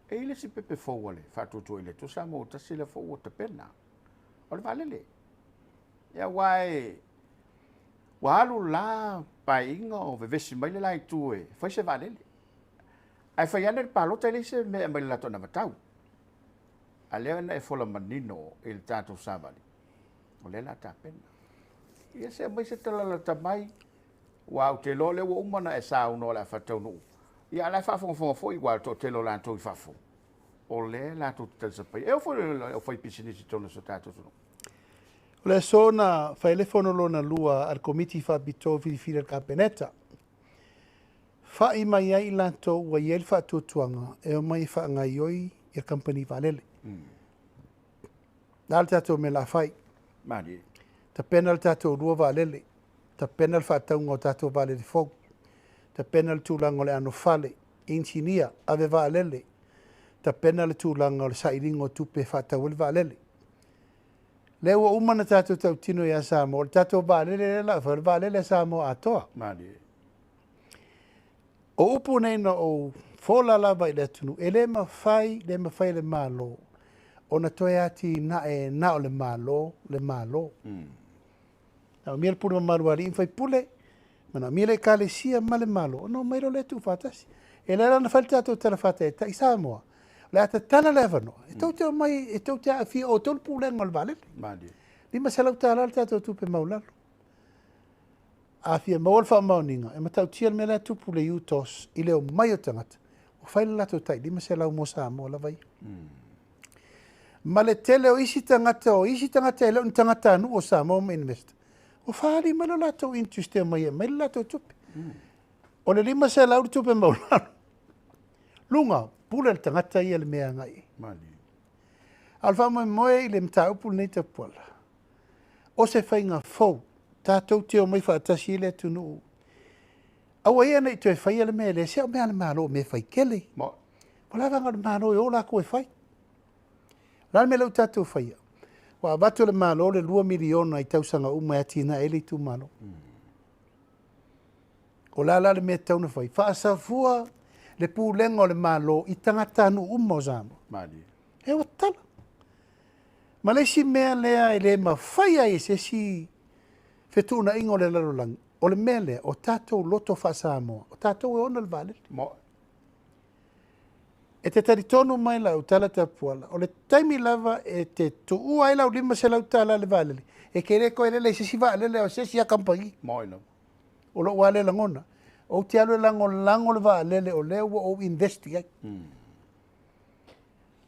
E i ai le isi pepe fou a le Faatuatua i le Atua Samoa ua tasi lea foi ua tapena, o le vaalele. Ia aua e ua alu la paeaiga o vevesi mai le la itu e fai se vaalele. Ae fai ane le palota e leai se mea e aumai i le latou anavatau. A lea na e fola manino i le tatou savali, o lea la tapena. Ia se aumai se tala lata mai, aua ou te iloa o lea ua uma ona e saunoa o le a faataunuu. Ia a o la e faafogafoga foi aua o le toatele o latou i fafo, o lea latou te talisapaia. E oo foi i le aufaipisinisi i totonu o si o tatou atunuu. O le aso na fai ai le fono lona lua a le Komiti Faapitoa Filifili a le Kapeneta, fa'i mai ai i latou ua i ai le faatuatuaga e omai e faagaoioi i le kamupani vaalele. O le a le tatou mea o le a fai? Malie. Tapena le tatou lua vaalele, tapena le faatauga o tatou vaalele fou, tapena le tulaga o le anofale, inisinia, ave vaalele, tapena le tulaga o le sailiga o tupe e faatau ai le vaalele. Lea ua uma ona tatou tautino ia Samoa, o le tatou vaalele lea o le a fai, o le vaalele a Samoa atoa. Malie. O upu nei na ou fola lava i le atunuu, e le mafai, le mafai e le Malo ona toe atinae na o le Malo, le Malo. Manaomia le pule mamalu a alii ma faipule, manaomia le Ekalesia ma le Malo ona omai loa lea tuufaatasi. E le ala ona fai le tatou tala faataitai i Samoa, o le a tatala le avanoa, e tou te omai, e tou te aafia o outou le pulega o le vaalele. $500 le tatou tupe maulalo. A fia maua le faamaoniga, e matautia le mea la e tupu i le UTOS i le omai o tagata, ua fai le latou tai 500 mo Samoa lava ia. Ma le tele o isi tagata, o isi tagata e le o ni tagatanuu o Samoa ma investor, ua faaali mai lo latou interest e omai e aumai le latou tupe. O le 500 le tupe maulalo. Luga, pule le tagata ia le mea e agai i ai. A o le faamoemoe i le mataupu lenei Tapuala, o se faiga fou, tatou te omai faatasi ai le atunuu. Aua ia ne i toe faia le mea e le se o mea a le Malo o mea e fai tele. O le lavaga o le Malo e o latou e fai. O le a le mea lea ua tatou faia? Ua avatu e le Malo le $2 miliona i tausaga uma e atinae ai le itumalo. O le a la le mea e tatau ona fai? Faasafua le pulega o le Malo i tagatanuu uma o Samoa. E ua tatala. Ma le isi mea lea e le mafai ai e se isi fetuunaiga o le lalolagi, o le mea lea, o tatou loto faa-Samoa, o tatou e ona le vaalele. E te talitonu mai lau tala Tapuala, o le taimi lava e te tuua ai lau $500 i le vaalele, e te le toe lele i se isi vaalele o se isi lava kamupani. O lou lava lea lagona. Ou te alu e lagolago le vaalele o lea ua ou invest i ai.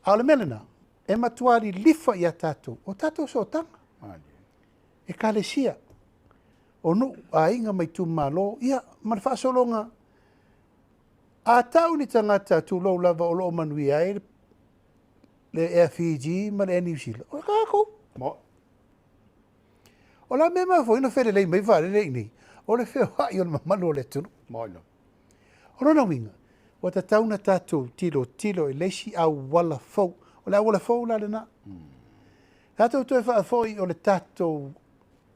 A o le mea lena, e matua lilifa ia tatou, o tatou sootaga. Ekalesia, o nuu, aiga ma itumalo, ia, ma le faasologa, a tau ni tagata tulou lava o lo o manuia ai le Air Fiji ma le Air New Zealand, o tatou. O la mea mafua ai ona felelei mai vaalele i inei, o le feoai o le mamalu o le atunuu. O lona uiga, ua tatau ona tatou tilotilo i le isi auala fou. O le auala fou la lena. Tatou toe faafoi o le tatou,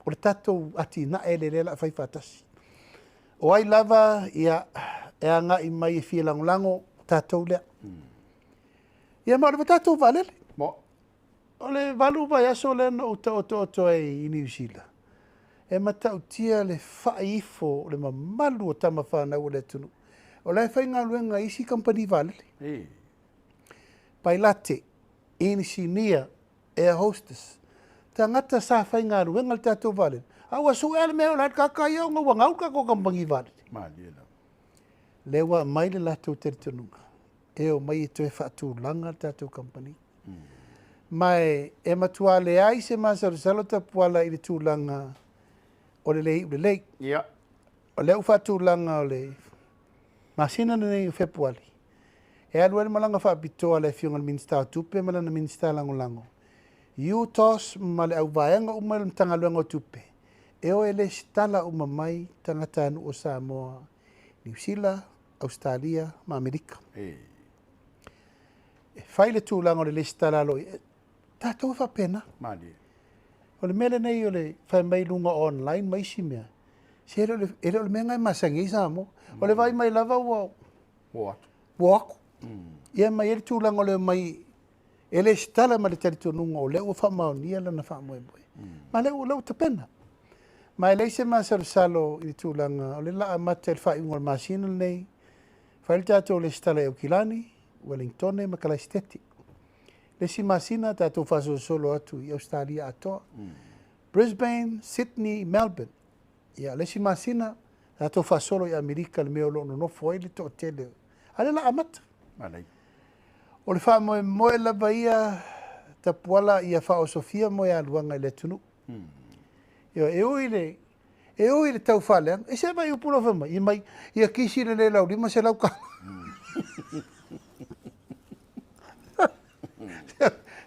o le tatou atinae lea o le a fai faatasi. O ai lava ia, e agai mai e fia lagolago, tatou lea. Ia ma o le tatou vaalele. O le 8 vaiaso lea na ou taotooto ai i Niu Sila, e matautia le fai ifo o le mamalu o tama fanau o le atunuu. O la e faigaluega i isi kamupani vaalele. Pailate, inisinia, air hostess, tagata sa faigaluega le tatou vaalele, a ua sue lava le mea o la e kaka ia ona ua gau le tatou kamupani vaalele. Lea ua aumai le latou talitonuga, e omai e toe faatulaga le tatou kamupani. Ma e matua leai se masalosalo Tapuala i le tulaga o le le iu lelei. O lea ua faatulaga o le masina lenei o Fepuari, e alu ai le malaga faapitoa a le Afioga i le Minisita o Tupe ma lana Minisita Lagolago, UTOS ma le auvaega uma i le Matagaluega o Tupe, e o e lesitala uma mai tagatanuu o Samoa, Niu Sila, Ausetalia ma Amerika. E fai le tulaga o le lesitala aloaia, tatou e faapena. Malie. O le mea lenei o le fai mai i luga online ma isi mea, se e le o le, e le o le mea lena e masani ai Samoa. O le vaai mai lava ua Ua atu. Ua atu. Ia ma e i ai le tulaga o le omai e lesitala ma le talitonuga o lea ua faamaonia lana faamoemoe. Ma lea ua, lea ua tapena. Ma e leai se masalosalo i le tulaga o lea o le a amata i le faaiuga o le masina lenei, fai le tatou lesitala i Aukilani, Ueligitone ma Kalaisiteti. Le isi masina tatou faasolosolo atu i Ausetalia atoa. Brisbane, Sydney, Melbourne. Ia, le isi masina tatou faasolo i Amerika i le mea o lo o nonofo ai le toatele. A lea o le a amata. Manaia. O le faamoemoe lava ia Tapuala ia faaosofia moealuaga i le atunuu. Ioe, e ui i le e ui i le tau faaleaga, e se mai upu lau fai mai, mai ia kisi le le lau 500 tala.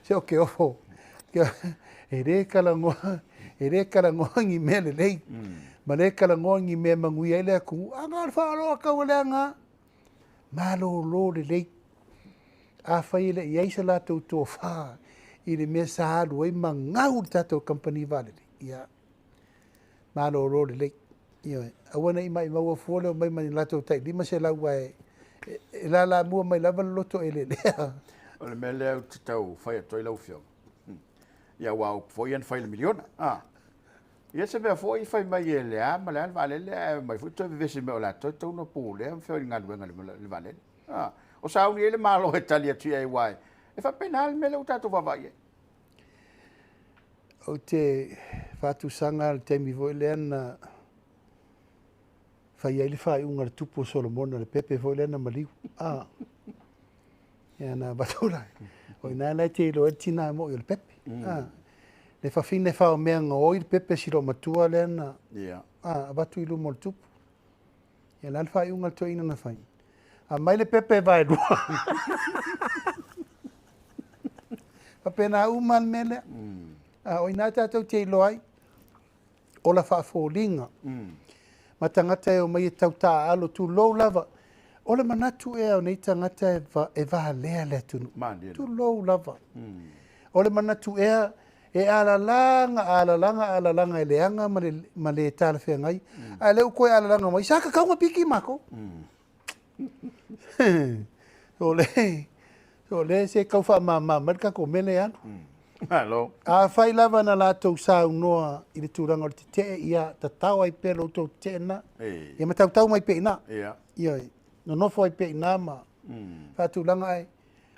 Se o ke ofo, e le talanoa, e le talanoa ni mea lelei, ma le talanoa ni mea e manuia ai le atunuu. A na o le faaaloa tau e leaga, malolo lelei. Afai e le i i ai se latou tofa i le mea sa alu ai ma gau le tatou kamupani vaalele, ia, malolo lelei. Ioe, aua ne i maimaua fua le omai ma ni latou tai 500 ae e lalamua mai lava le loto eleelea. O le mea lea ou te tau fai atu ai lau Afioga, ia aua o upu foi ia na fai i le miliona. A, ia se mea foi fai mai e le a ma le a le vaalele ae omai foi toe vevesi mai o latou e tatau ona pulea ma feoai galuega i le vaalele. A, o sauni ai le Malo e tali atu i ai aua e faapena le mea lea ua tatou vaavaai i ai. Ou te faatusaga le taimi foi lea na fai ai le faaiuga a le tupu o Solomona, le pepe foi lea na maliu. A, ia na avatu la, o i ina la e te iloa ai le tina mo'i o le pepe. A, le fafine faomea na oi le pepe si loomatua lea na a, avatu i luma o le tupu. Ia o le a le faaiuga a le toeaina na fai? Aumai le pepe e vaelua. Faapena uma le mea lea. A o i ina tatou te iloa ai, ola faafoliga ma tagata e omai e tau taaalo, tulou lava. O le manatu ea o nei tagata e valea le atunuu, tulou lava. O le manatu ea e alalaga, alalaga, alalaga e leaga ma le, ma le talafeagai, a o lea ua toe alalaga mai, sa tatau ona piki matou. O le, o le se tau faamama mai le tatou mea lea e alu. Malo. Afai lava na latou saunoa i le tulaga o le tetee, ia tatao ai pea lo outou tetee lena. Ia ma tautau mai pea i ina. Ioe, nonofo ai pea i ina ma faatulaga ae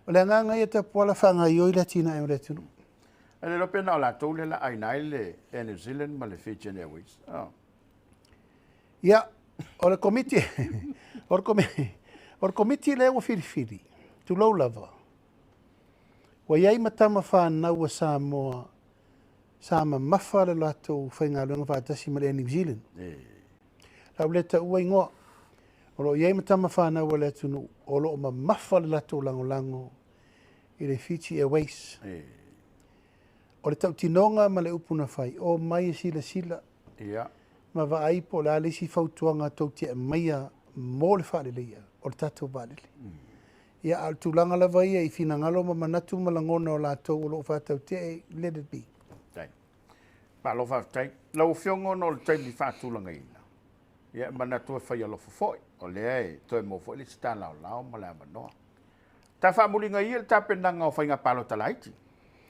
o le agaga ia Tapuala faagaoioi le atinae o le atunuu. E le iloa pe na o latou lea la aina ai le Air New Zealand ma le Fijian Airways. Oh. Ia, o le komiti, o le komiti, o le komiti lea ua filifili, tulou lava, ua i ai ma tama fanau a Samoa sa mamafa le latou faigaluega faatasi ma le Air New Zealand. La ua le taua igoa, o lo o i ai ma tama fanau a le atunuu o lo o mamafa le latou lagolago i le Fiji Airways. O le tautinoga ma le upu na fai, omai e silasila ma vaai po o le a le isi fautuaga tou te aumaia mo le faaleleia o le tatou vaalele. Ia, a o le tulaga lava ia i finagalo ma manatu ma lagona o latou o lo o faatautee, let it be. Faafetai. Malo faafetai. Lau Afioga ona o le taimi faatulagaina, ia e manatu e fai alofa foi, o lea e toe maua foi le isi talaolao ma le avanoa. Ta faamuliga ia le tapenaga o faiga palota laiti,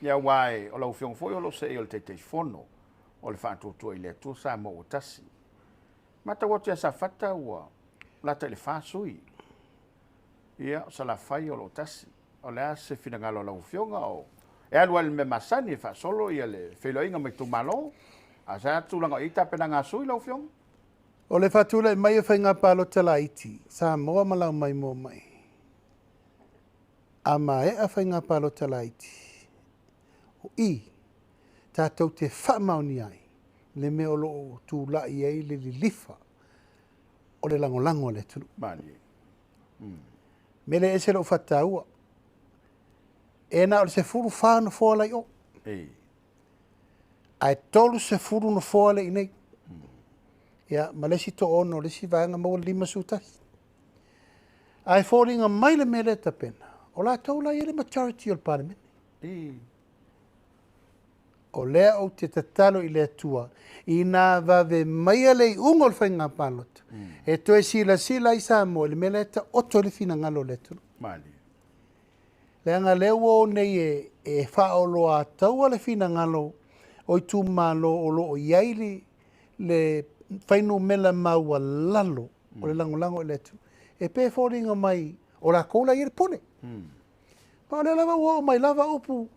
ia aua e, o lau Afioga foi o lo o seei o le Taitaifono o le Faatuatua i le Atua Samoa ua Tasi. Matau atu ia Safata ua lata i le 4 sui. Ia, o Salafai o lo o tasi. O le a se finagalo o lau Afioga o e alu ai le mea masani e faasolo ia le feiloaiga ma itumalo? A sa tulaga o i ai tapenaga a sui lau Afioga? O le faatulai mai o faiga palota laiti, Samoa ma Laumaimoa mai. A maea faiga palota laiti, o i tatou te faamaonia ai le mea o lo o tulai ai le lilifa o le lagolago a le atunuu. Malie. Mele ese lou faataua. E na o le 14 nofoa la i o. Ae 30 nofoa le i nei. Ia, ma le isi toaono, le isi vaega maua le 51. Ae foliga mai le mea lea e tapena, o latou la e i ai le majority o le Palemene. O lea ou te tatalo i le Atua, ina vave maia le iuga o le faiga palota, e toe silasila ai Samoa i le mea la e taoto ai le finagalo o le atunuu. Leaga lea ua o nei e, e faaoloataua le finagalo o itumalo o lo o i ai le, le fuainumera maualalo o le lagolago i le atunuu. E pei e foliga mai o latou la e i ai le pule. Ma o lea lava ua oo mai lava upu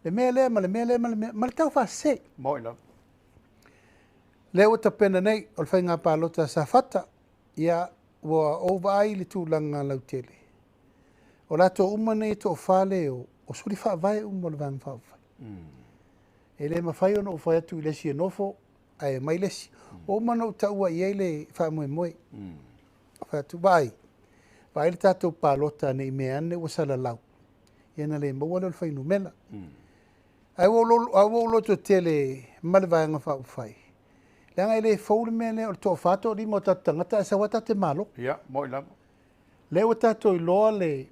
le mea lea ma le mea lea ma le mea, ma le taufaasese. Moi lava. Lea ua tapena nei o le faiga palota a Safata, ia ua ou vaai i le tulaga lautele. O latou uma nei e toafa lea o, o suli faavae uma o le Vaega Faaupufai. E le mafai ona ou fai atu i le isi e nofo ae aumai le isi. Ua uma ona ou taua i ai le faamoemoe. Fai atu, vaai, vaai le tatou palota ne i meaane ua salalau, ia ona le maua lea o le fuainumera. Ae ua ou lototele ma le Vaega Faaupufai, leaga e le fou le mea lea o le toafa toalima o tatou tagata ae sau lava tatou te malo. Ia, moi lava. Lea ua tatou iloa le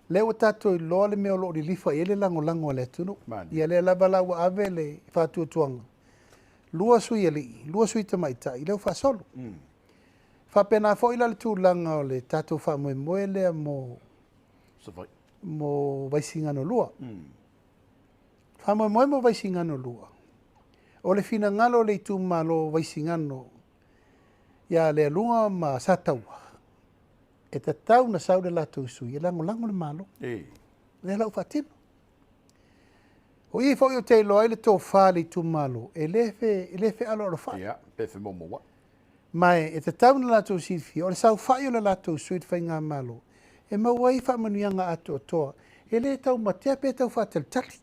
lea ua tatou iloa le mea o lo o lilifa i ai le lagolago a le atunuu. Ia lea lava la ua ave le faatuatuaga. 2 sui alii, 2 sui tamaitai, lea ua faasolo. Faapena foi la le tulaga o le tatou faamoemoe lea mo Savaii. Mo Vaisigano 2. Faamoemoe mo Vaisigano 2. O le finagalo o le itumalo o Vaisigano ia Lealuga ma Sataua, e tatau ona sau le latou sui e lagolago le Malo. Lea la ua faatino. O i foi ou te iloa ai le tofa a le itumalo, e le fe, e le fealoalofai. Ia, pe femoumouai. Ma e tatau ona latou silafia, o le saofai o le latou sui i le faigamalo, e maua ai faamanuiaga atoatoa, e le taumatea pe tau faatalitali.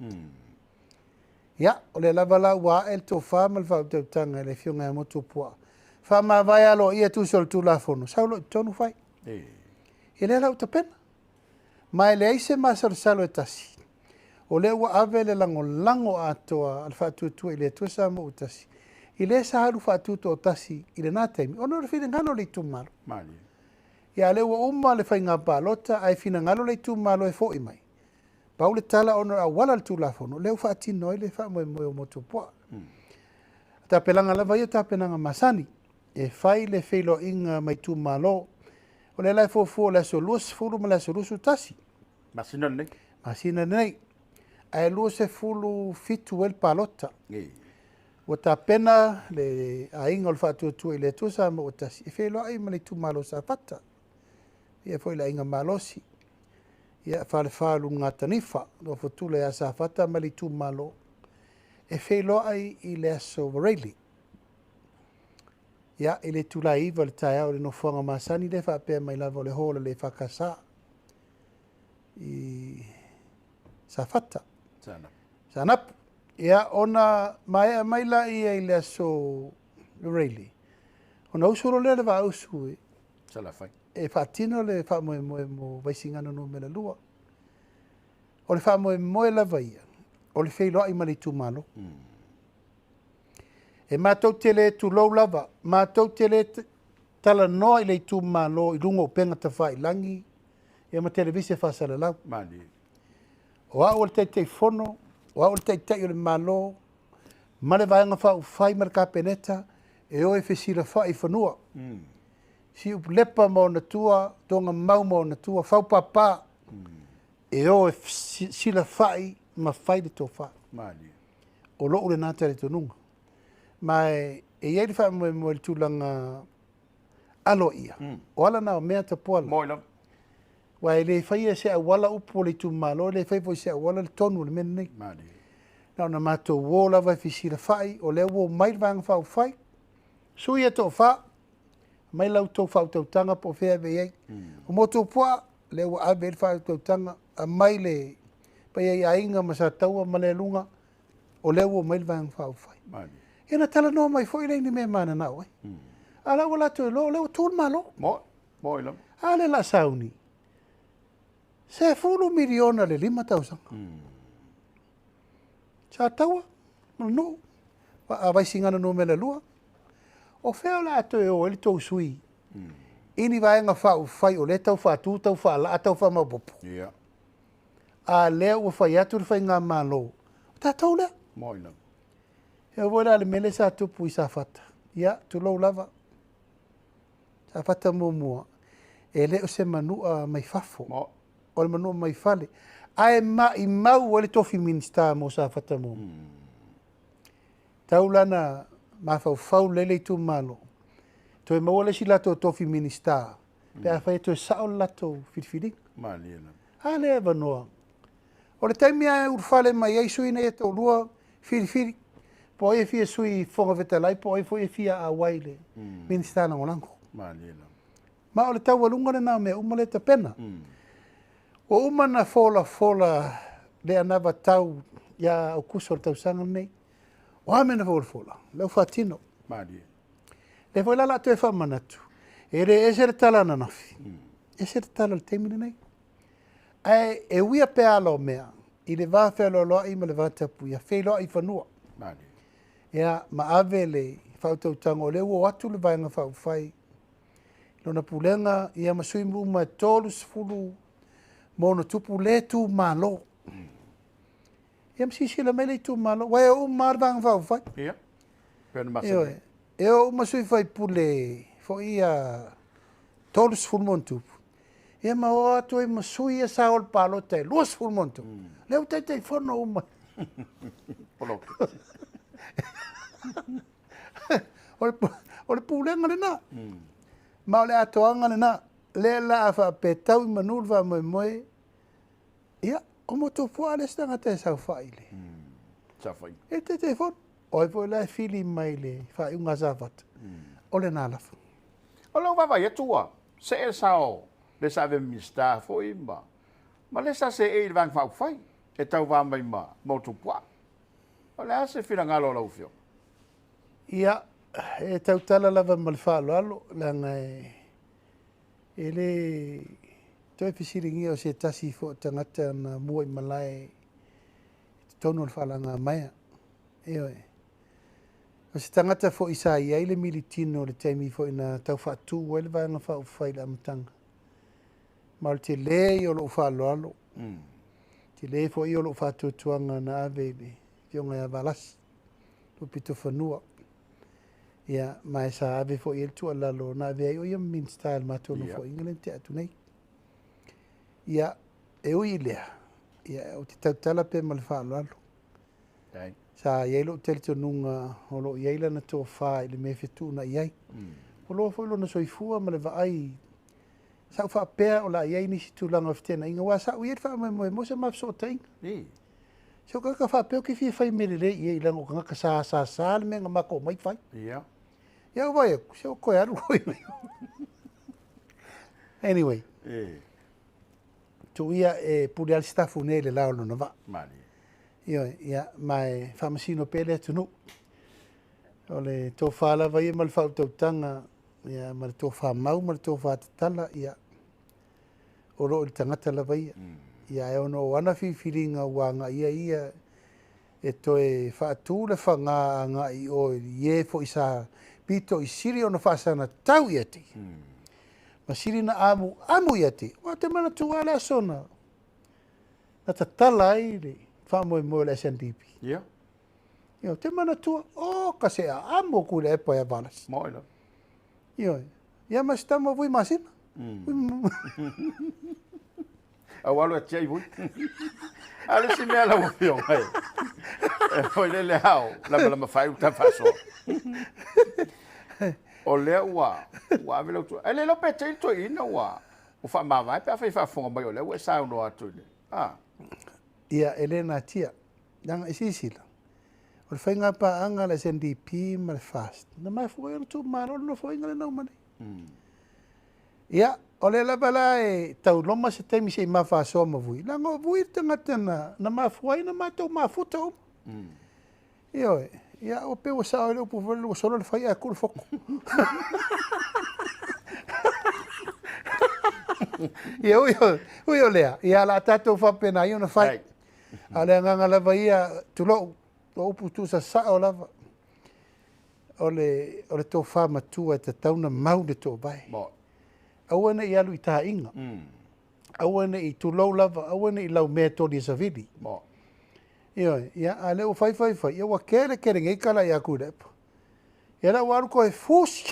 Ia, o lea lava la ua ae le tofa ma le faautautaga i le Afioga ia Motuopuaa, faamavae aloaia e tusa o le Tulafono, sau loa i totonu fai. Ia lea la ua tapena. Ma e leai se masalosalo e tasi, o lea ua ave le lagolago atoa a le Faatuatua i le Atua Samoa ua Tasi, i le sa alu faatutoatasi i lena taimi, ona o le finagalo o le itumalo. Ia a o lea ua uma le faiga palota ae finagalo le itumalo e foi mai, pau le tala ona o le auala o le Tulafono, lea ua faatino ai le faamoemoe o Motuopuaa. O tapenaga lava ia o tapenaga masani, e fai le feiloaiga ma itumalo. O lea la e fuafua o le aso 20 ma le aso 21. Masina lenei. Masina lenei. Ae 27 ai le palota. Ua tapena le aiga o le Faatuatua i le Atua Samoa ua Tasi e feiloai ma le itumalo o Safata. Ia foi le aiga malosi. Ia Falefa o Lugatanifa, Nofoatula ia Safata ma le itumalo e feiloai i le aso Varaile. Ia, i le itula e 9 i le taeao i le nofoaga masani lea e faapea mai lava o le hall a le EFKS i Safata. Saanapu. Saanapu. Ia, ona maea mai laia i le aso Varaile, ona usu loa lea o le Vaausu e Salafai. e faatino le faamoemoe mo Vaisigano Nu.2. O le faamoemoe lava ia, o le feiloai ma le itumalo. E matou te le tulou lava, matou te le talanoa i le itumalo i luga o upega tafailagi ia ma televise faasalalau. O au o le Taitaifono, o au o le Taitai o le Malo, ma le Vaega Faaupufai ma le Kapeneta, e o e fesilafai i fanua. Siulepa ma ona tua, Togamau ma ona tua, Faupapa, e o e silafai ma fai le tofa. O lou lena talitonuga. Ma e i ai le faamoemoe i le tulaga aloaia, o ala na o mea tapuala. Moi lava. Aua e le faia se auala upu o le itumalo, e le faia foi se auala le tonu o le mea lenei. Na ona matou o lava e fesilafai, o lea ua omai le Vaega Faaupufai, sui e toafa, aumai la outou faautautaga po o fea e ave i ai. O Motuopuaa, lea ua ave i ai le faautautaga, aumai le paia i aiga ma Sataua ma Lealuga, o lea ua omai le Vaega Faaupufai. Ia na talanoa mai foi lea i ni mea e mananao ai. A o la ua latou iloa, o lea ua tu le Malo. Moi, moi lava. A lea o le a sauni, $10 miliona le 5 tausaga. Sataua, Manuu, Vaisigano Nu.2, o fea o le a toe o ai le tou sui? I ni vaega faaupufai o lea e tau faatu, tau faalaa, tau faamaopoopo. Ia. A lea ua fai atu le faigamalo, o tatou lea. Moi lava. E oo foi la i le mea lea sa tupu i Safata, ia, tulou lava. Safata muamua, e le o se manua mai fafo. Mo. O le manua mai fale. Ae maimau ai le tofi Minisita mo Safata muamua. Tau la na mafaufau lelei le itumalo, toe maua le isi latou tofi Minisita, pe afai e toe sao le latou filifiliga. Malie lava. A lea e avanoa. O le taimi lava e ulufale mai ai sui nei e toalua, filifili, po o ai e fia sui Fofoga Fetalai po o ai foi e fia auai i le Minisita Lagolago. Malie lava. Ma o le taualuga lena o mea uma lea e tapena. Ua uma ona folafola le anavatau ia Aokuso o le tausaga lenei. O a mea na folafola? Lea ua faatino. Malie. Lea foi la o le a toe faamanatu, e le ese le tala ananafi, ese le tala i le taimi lenei. Ae e uia pea ala o mea i le va fealoaloai ma le va tapuia, feiloai i fanua. Malie. Ia, ma ave le faautautaga o lea ua o atu le Vaega Faaupufai i lona pulega, ia ma sui uma e 30 ma ono tupu le tumalo. Ia ma silasila mai le itumalo, aua e o uma lava le Vaega Faaupufai. Ia, pei ona masani. Ioe, e o uma sui faipule foi ia 30 ma ona tupu, ia ma o atu ai ma sui ia sa o i le palota e 20 ma ona tupu. Lea ua taitaifono uma. Poloketi. O le pulega lena. Ma o le atoaga lena. Lea la a faapea tau i manu le faamoemoe, ia, o Motuopuaa le isi tagata e saofai i le Saofaiga. E Taitaifono. O ai foi la e fili mai le faaiuga a Safata, o lena lava. O lou vaavaai atu ua see le sao le sa avea Minisita foi ma ma le sa seei i le Vaega Faaupufai e tauva mai ma Motuopuaa. O le a se finagalo o lau Afioga? Ia, e tautala lava ma le faaaloalo, leaga e e le toe fesiligia o se tasi foi o tagata na mua i malae i totonu o le faalagamaea. Ioe. O se tagata foi sa i ai le militino i le taimi foi na tau faatu ai le Vaega Faaupufai i le amataga. Ma o le tele ia o lou faaaloalo, tele foi ia o lou faatuatuaga na ave i le Afioga ia Valasi Luapitofanua. Ia, ma e sa ave foi i ai le tuualalo na avea ai o ia ma Minisita i le matou Nofoaiga lea na tea atu nei. Ia, e ui i lea, ia, ou te tautala pea ma le faaaloalo. Sa i ai lou talitonuga o lo o i ai lana tofa i le mea e fetuunai ai. Ua loa foi lona soifua ma le vaai. Sa ou faapea o le a i ai nisi tulaga o feteenaiga, aua sa ou i ai i le faamoemoe mo se ma fesootaiga. Se o tagata faapea ou te fia fai mea lelei i ai, leaga o tagata sa asasa le mea na matou omai fai. Ia ou vaai atu, se ua toe alu koe. Anyway, tuu ia e pule lava le sitafu nei i le la o lona vaa. Malie. Ioe, ia, ma e faamasino pea le atunuu. O le tofa lava ia ma le faautautaga, ia, ma le tofa mau ma le tofa tatala, ia, o lo o i le tagata lava ia. Ia, ae ona o ana filifiliga ua agai ai ia e toe faatu le faga agai i o i e foi sa pito i sili ona faasanatau ia te ia, ma sili ona amuamu ia te ia. Aua ou te manatua lava le aso na tatala ai le faamoemoe o le SNBP. Ia, ou te manatua, o ka se aamo atu i le epa ia Valasi. Moi lava. Ioe. Ia ma si tama vui masina. Au alu e tiai vui. A o le isi mea lau Afioga e, e foi lele ao, lamalama fai uta faasoa. O lea ua, ua ave lau tu. E le iloa pe tei le toeaina ua, ua faamavae pe afai e faafofoga mai o lea ua e saunoa atu i le, a. Ia, e le natia. Leaga i silasila, o le faiga paaga a le SNDP ma le FAST, na mafua ai ona tuumalo le Nofoaiga lena ua uma nei. Ia, o lea lava la e tauloma se taimi se i ma faasoa ma Vui, leaga o Vui le tagata na, na mafua ai ona matou mafuta uma. Ioe, ia ua pei ua sao ai le upu foi lele ua sola le fai ae tuu le foto. Ia ui o, ui o lea, ia o le a tatou faapena ia ona fai. A o le agaga lava ia, tulou, o upu tuusasao lava, o le, o le tofa matua e tatau ona mau le toovae. Mo. Aua ne i alu i taaiga. Aua ne i tulou lava, aua ne i laumea e toli e savili. Ioe, ia, a o lea ua fai fai fai, ia ua tele tele nei tala ia Tuilaepa. Ia la ua alu toe fusi.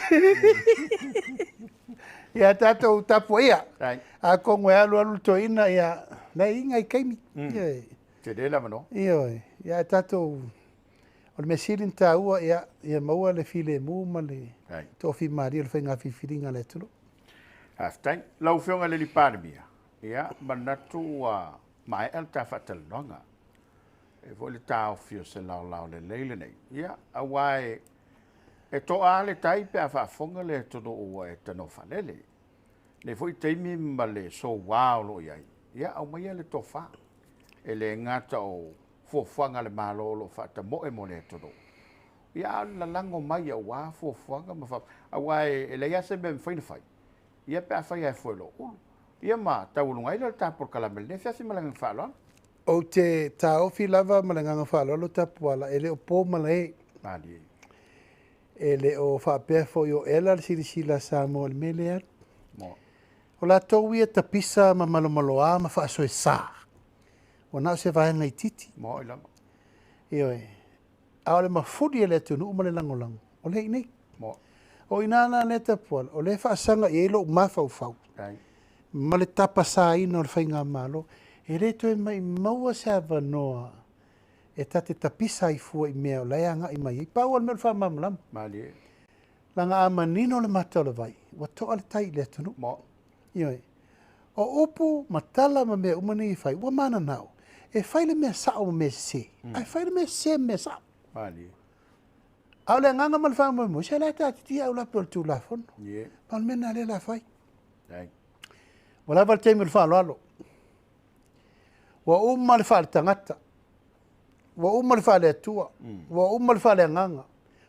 Ia tatou tapuaia. Atonu e alu alu le toeaina, ia, la e i ai nai taimi. Ioe. Tele le avanoa. Ioe. Ia ae tatou, o le mea sili ona taua, ia, ia maua le filemu ma le toafimalie o le faiga filifiliga a le atunuu. Faafetai. Lau Afioga i le Palemia, ia, manatu ua maea le ta faatalanoaga. E foi le taofi o se laolao lelei lenei. Ia, aua e toa le tai pe a faafofoga le atunuu ua e tanoa faalele. Nei foi taimi ma le soua o lo o i ai, ia, aumaia le tofa. E le gata o fuafuaga a le Malo o lo o faatamoe mo le atunuu. Ia, a o le lalago mai aua fuafuaga ma aua e leai lava se mea e mafai ona fai, ia pe a fai lava e fue loa ulu. Ia ma taualuga ai lea o le ta polokalame i lenei afiafi ma le agaga faaaloalo. Ou te taofi lava ma le agaga faaaloalo Tapuala, e le o po malae. Malie. E le o faapea foi o ela le silasila a Samoa i le mea lea e alu. Mo. O latou ia tapisa ma malomaloa ma faasoesa, ua na o se vaega itiiti. Mo i lava. Ioe. A o le mafuli e le atunuu ma le lagolago, o lea i inei. Mo. O i ina la lea Tapuala, o lea e faasaga i ai lou mafaufau ma le tapasaina o le faigamalo. E le toe maumau'a se avanoa e ta te tapisa ai fua i mea o la e agai mai ai. Pau o le mea o le faamalamalama. Malie. Leaga a manino le mata o le vai, ua to'a le tai i le atunuu. Mo. Ioe. O upu ma tala ma mea uma nei e fai, ua mananao e fai le mea sa'o ma mea sesē, ae fai le mea sesē ma mea sa'o. Malie. A o le agaga ma le faamoemoe, se la e taatitia aulape o le Tulafono. Ma o le mea lena lea o le a fai. Ua lava le taimi o le faaaloalo. Ua uma le faaletagata, ua uma le faaleatua, ua uma le faaleagaga,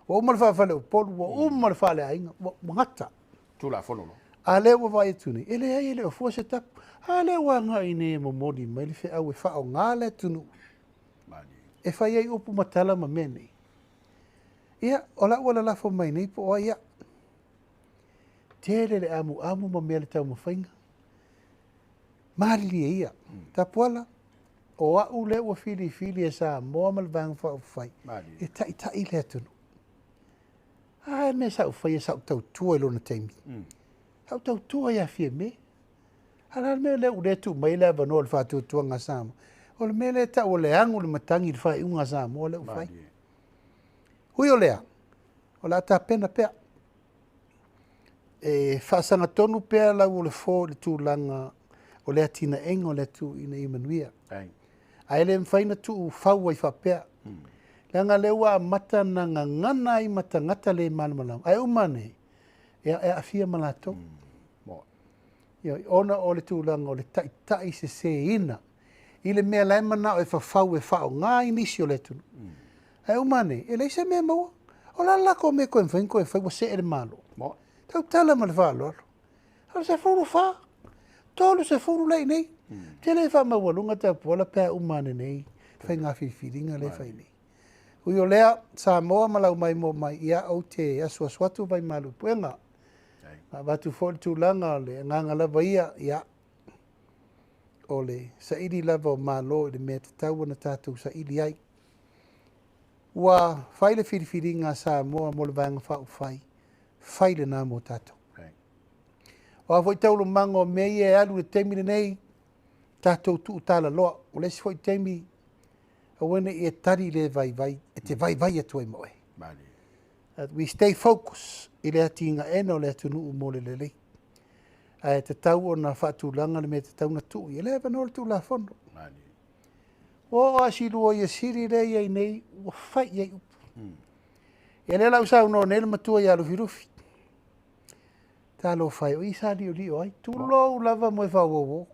ua uma le faafaleupolu, ua uma le faaleaiga, ua gata. Tulafono loa. A lea ua vaai atu nei, e leai e le o fua se tapu. A lea ua agai nei e momoli mai le feau e faaaoga le atunuu e fai ai upu ma tala ma mea nei. Ia, o lau alalafo mai nei po o ai au. Tele le amuamu ma mea le taumafaiga. Malilie ia. Tapuala, o au lea ua filifili e Samoa ma le Vaega Faaupufai e taitai le atunuu. A e mea sa ou faia, sa ou tautua i lona taimi. Sa ou tautua ia Fiame. A o le a le mea lea ua le tuu mai ai le avanoa o le faatuatuaga a Samoa? O le mea lea e tau o le agu i le matagi i le faaiuga a Samoa lea ua fai. Ui o lea, o le a tapena pea. E faasagatonu pea lau o le fo i le tulaga o le atinaega o le atunuu ina ia manuia. Ae le mafai ona tuu fau ai faapea. Leaga lea ua amata ona gagana ai ma tagata le malamalama. Ae uma ane, ia, e aafia ma latou. Ioe, ona o le tulaga o le taitai seseina i le mea la e manao e fafau e faaaoga ai nisi o le atunuu. Ae uma ane, e leai se mea e maua. O le a le latou mea e toe mafai ona toe fai ua see le Malo? Tautala ma le faaaloalo. O le 14, 30 la e i inei. Ou te le faamaualuga Tapuala pe a uma ane nei faiga filifiliga lea e fai nei. Ui o lea, Samoa ma lau maimoa mai, ia ou te asuasu atu vaimalu i puega. Ma avatu foi le tulaga o le agaga lava ia, ia, o le saili lava o Malo i le mea e tatau ona tatou saili ai. Ua fai le filifiliga a Samoa mo le Vaega Faaupufai, fai lena mo tatou. O a foi taualumaga o mea ia e alu i le taimi lenei, tatou tuutalaloa. O le isi foi taimi, aua ne i e tali le vaivai, e te vaivai atu ai ma oe. That we stay focus i le atinaeina o le atunuu mo le lelei. Ae tatau ona faatulaga le mea e tatau ona tuu i ai. E le avanoa le Tulafono. Ua oo lava si Loia Sili lea e i ai nei, ua fai i ai upu. Ia lea la ua saunoa nei le matua ia Lufilufi. Talofa e, o i sa liolio ai. Tulou lava moe faauouo.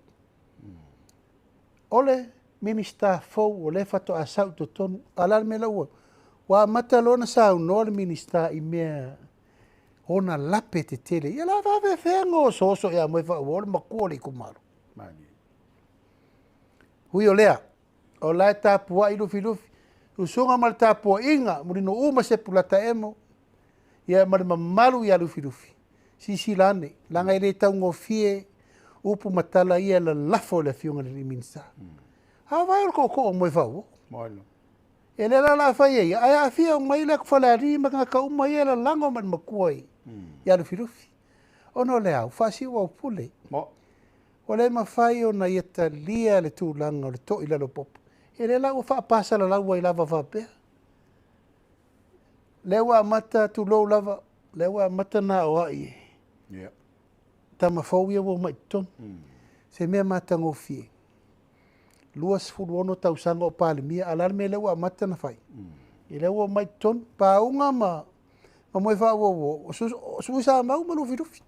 O le Minisita fou o lea faatoa sau i totonu. A o le a le mea la ua ua amata loa ona saunoa le Minisita i mea ona lape tetele. Ia la faafefea ona osooso ia moe faauouo le matua o le itumalo. Ui o lea, o la e tapuai Lufilufi, usuga ma le tapuaiga, Mulinuu ma Sepulata Emo, ia ma le mamalu ia Lufilufi. Silasila ane, leaga e le taugofie upu ma tala ia e lalafo e le Afioga i le alii Minisita. A vai o le tootoo o Moefaauo. E le la la fai e ia, ae aafia uma ai le atu Falealili ma tagata uma ia e lalago ma le matua ia Lufilufi. Ona o le a, ua faasiuaupule. Ua le mafai ona ia talia le tulaga o le toi i lalo o popo. Ia lea la ua faapasalalau ai lava faapea. Lea ua amata, tulou lava, lea ua amata ona aoai e tama fou ia ua omai i totonu. Se mea matagofie, 26 tausaga o Palemia, ae o le a le mea lea ua amata ona fai? Ia lea ua omai i totonu, Pauga ma Moefaauouo, o Tuisamau ma Lufilufi.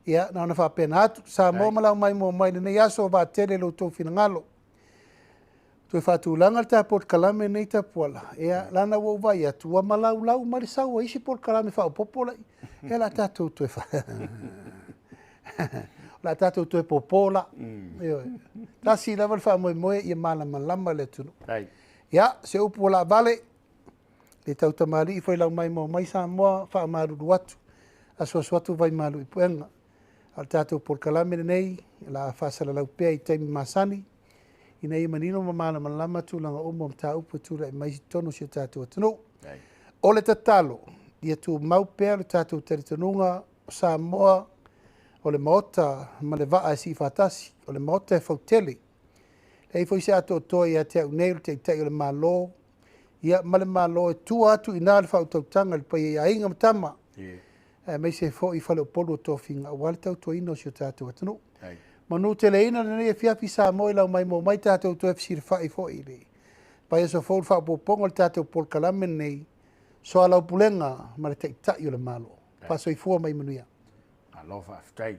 Ia, na ona faapena atu. Samoa ma lau maimoa mai i lenei aso, vaatele lo outou finagalo. Toe faatulaga le ta polokalame lenei Tapuala, ia, leaga ua ou vaai atu, ua malaulau mai le sau a isi polokalame faaopoopo la, ia o le a tatou toe o le a tatou toe popo la. Ioe. Tasi lava le faamoemoe ia malamalama le atunuu. Ia, se upu ua laavale, le tautamalii foi lau maimoa mai Samoa, faamalulu atu, asuasu atu vai malu i puega. A o le tatou polokalame lenei, o le a faasalalau pea i taimi masani, ina ia manino ma malamalama tulaga uma o mataupu e tulai mai i totonu o si o tatou atunuu. O le tatalo, ia tumau pea le tatou talitonuga o Samoa, o le Maota ma le vaa e sii faatasi, o le Maota e fautele. E leai foi se atoatoa ia te au nei o le Taitai o le Malo, ia ma le Malo e tua atu i ina le faautautaga i le paia i Aiga ma Tama, aemaise foi faleupolu o tofiga aua le tautuaina o si o tatou atunuu. Manuteleina lenei afiafi Samoa i lau maimoa mai, tatou toe fesilafai foi i le vaiaso fou i le faaopoopoga o le tatou polokalame lenei, soalaupulega ma le Taitai o le Malo. Faasoifua ma ia manuia. Malo faafetai.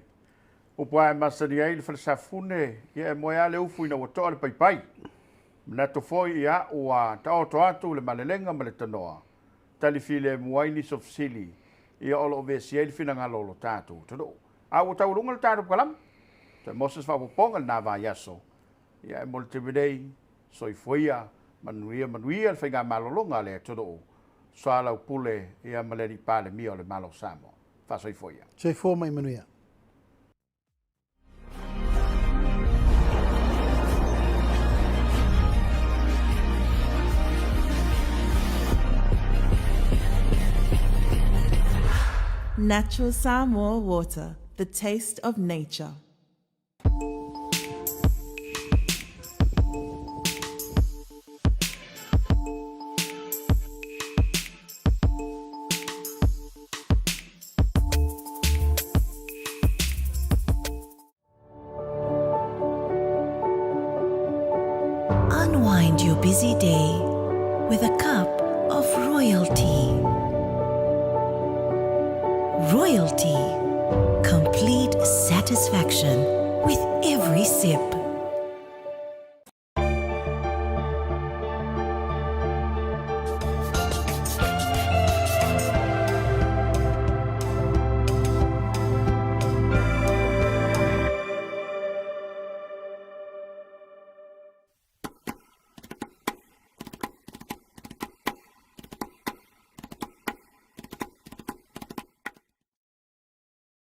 Upu lava e masani ai le falesafune, ia e moe lava le ufu ina ua toa le paipai. Manatu foi ia ua taoto atu le malelega ma le tanoa, tali filemu ai nisi o fesili, ia o lo o vesia ai le finagalo o lo tatou atunuu. A ua taualuga le tatou polokalame, toe maua se faaopoopoga i lena vaiaso, ia ae mo le taimi nei, soifua ia, manuia manuia le faigamalologa a le atunuu, soalaupule ia ma le Alii Palemia o le Malo o Samoa. Faasoifua ia. Soifua ma ia manuia. Natural Samoa water, the taste of nature. Unwind your busy day with a cup of royalty. Royalty, complete satisfaction with every sip.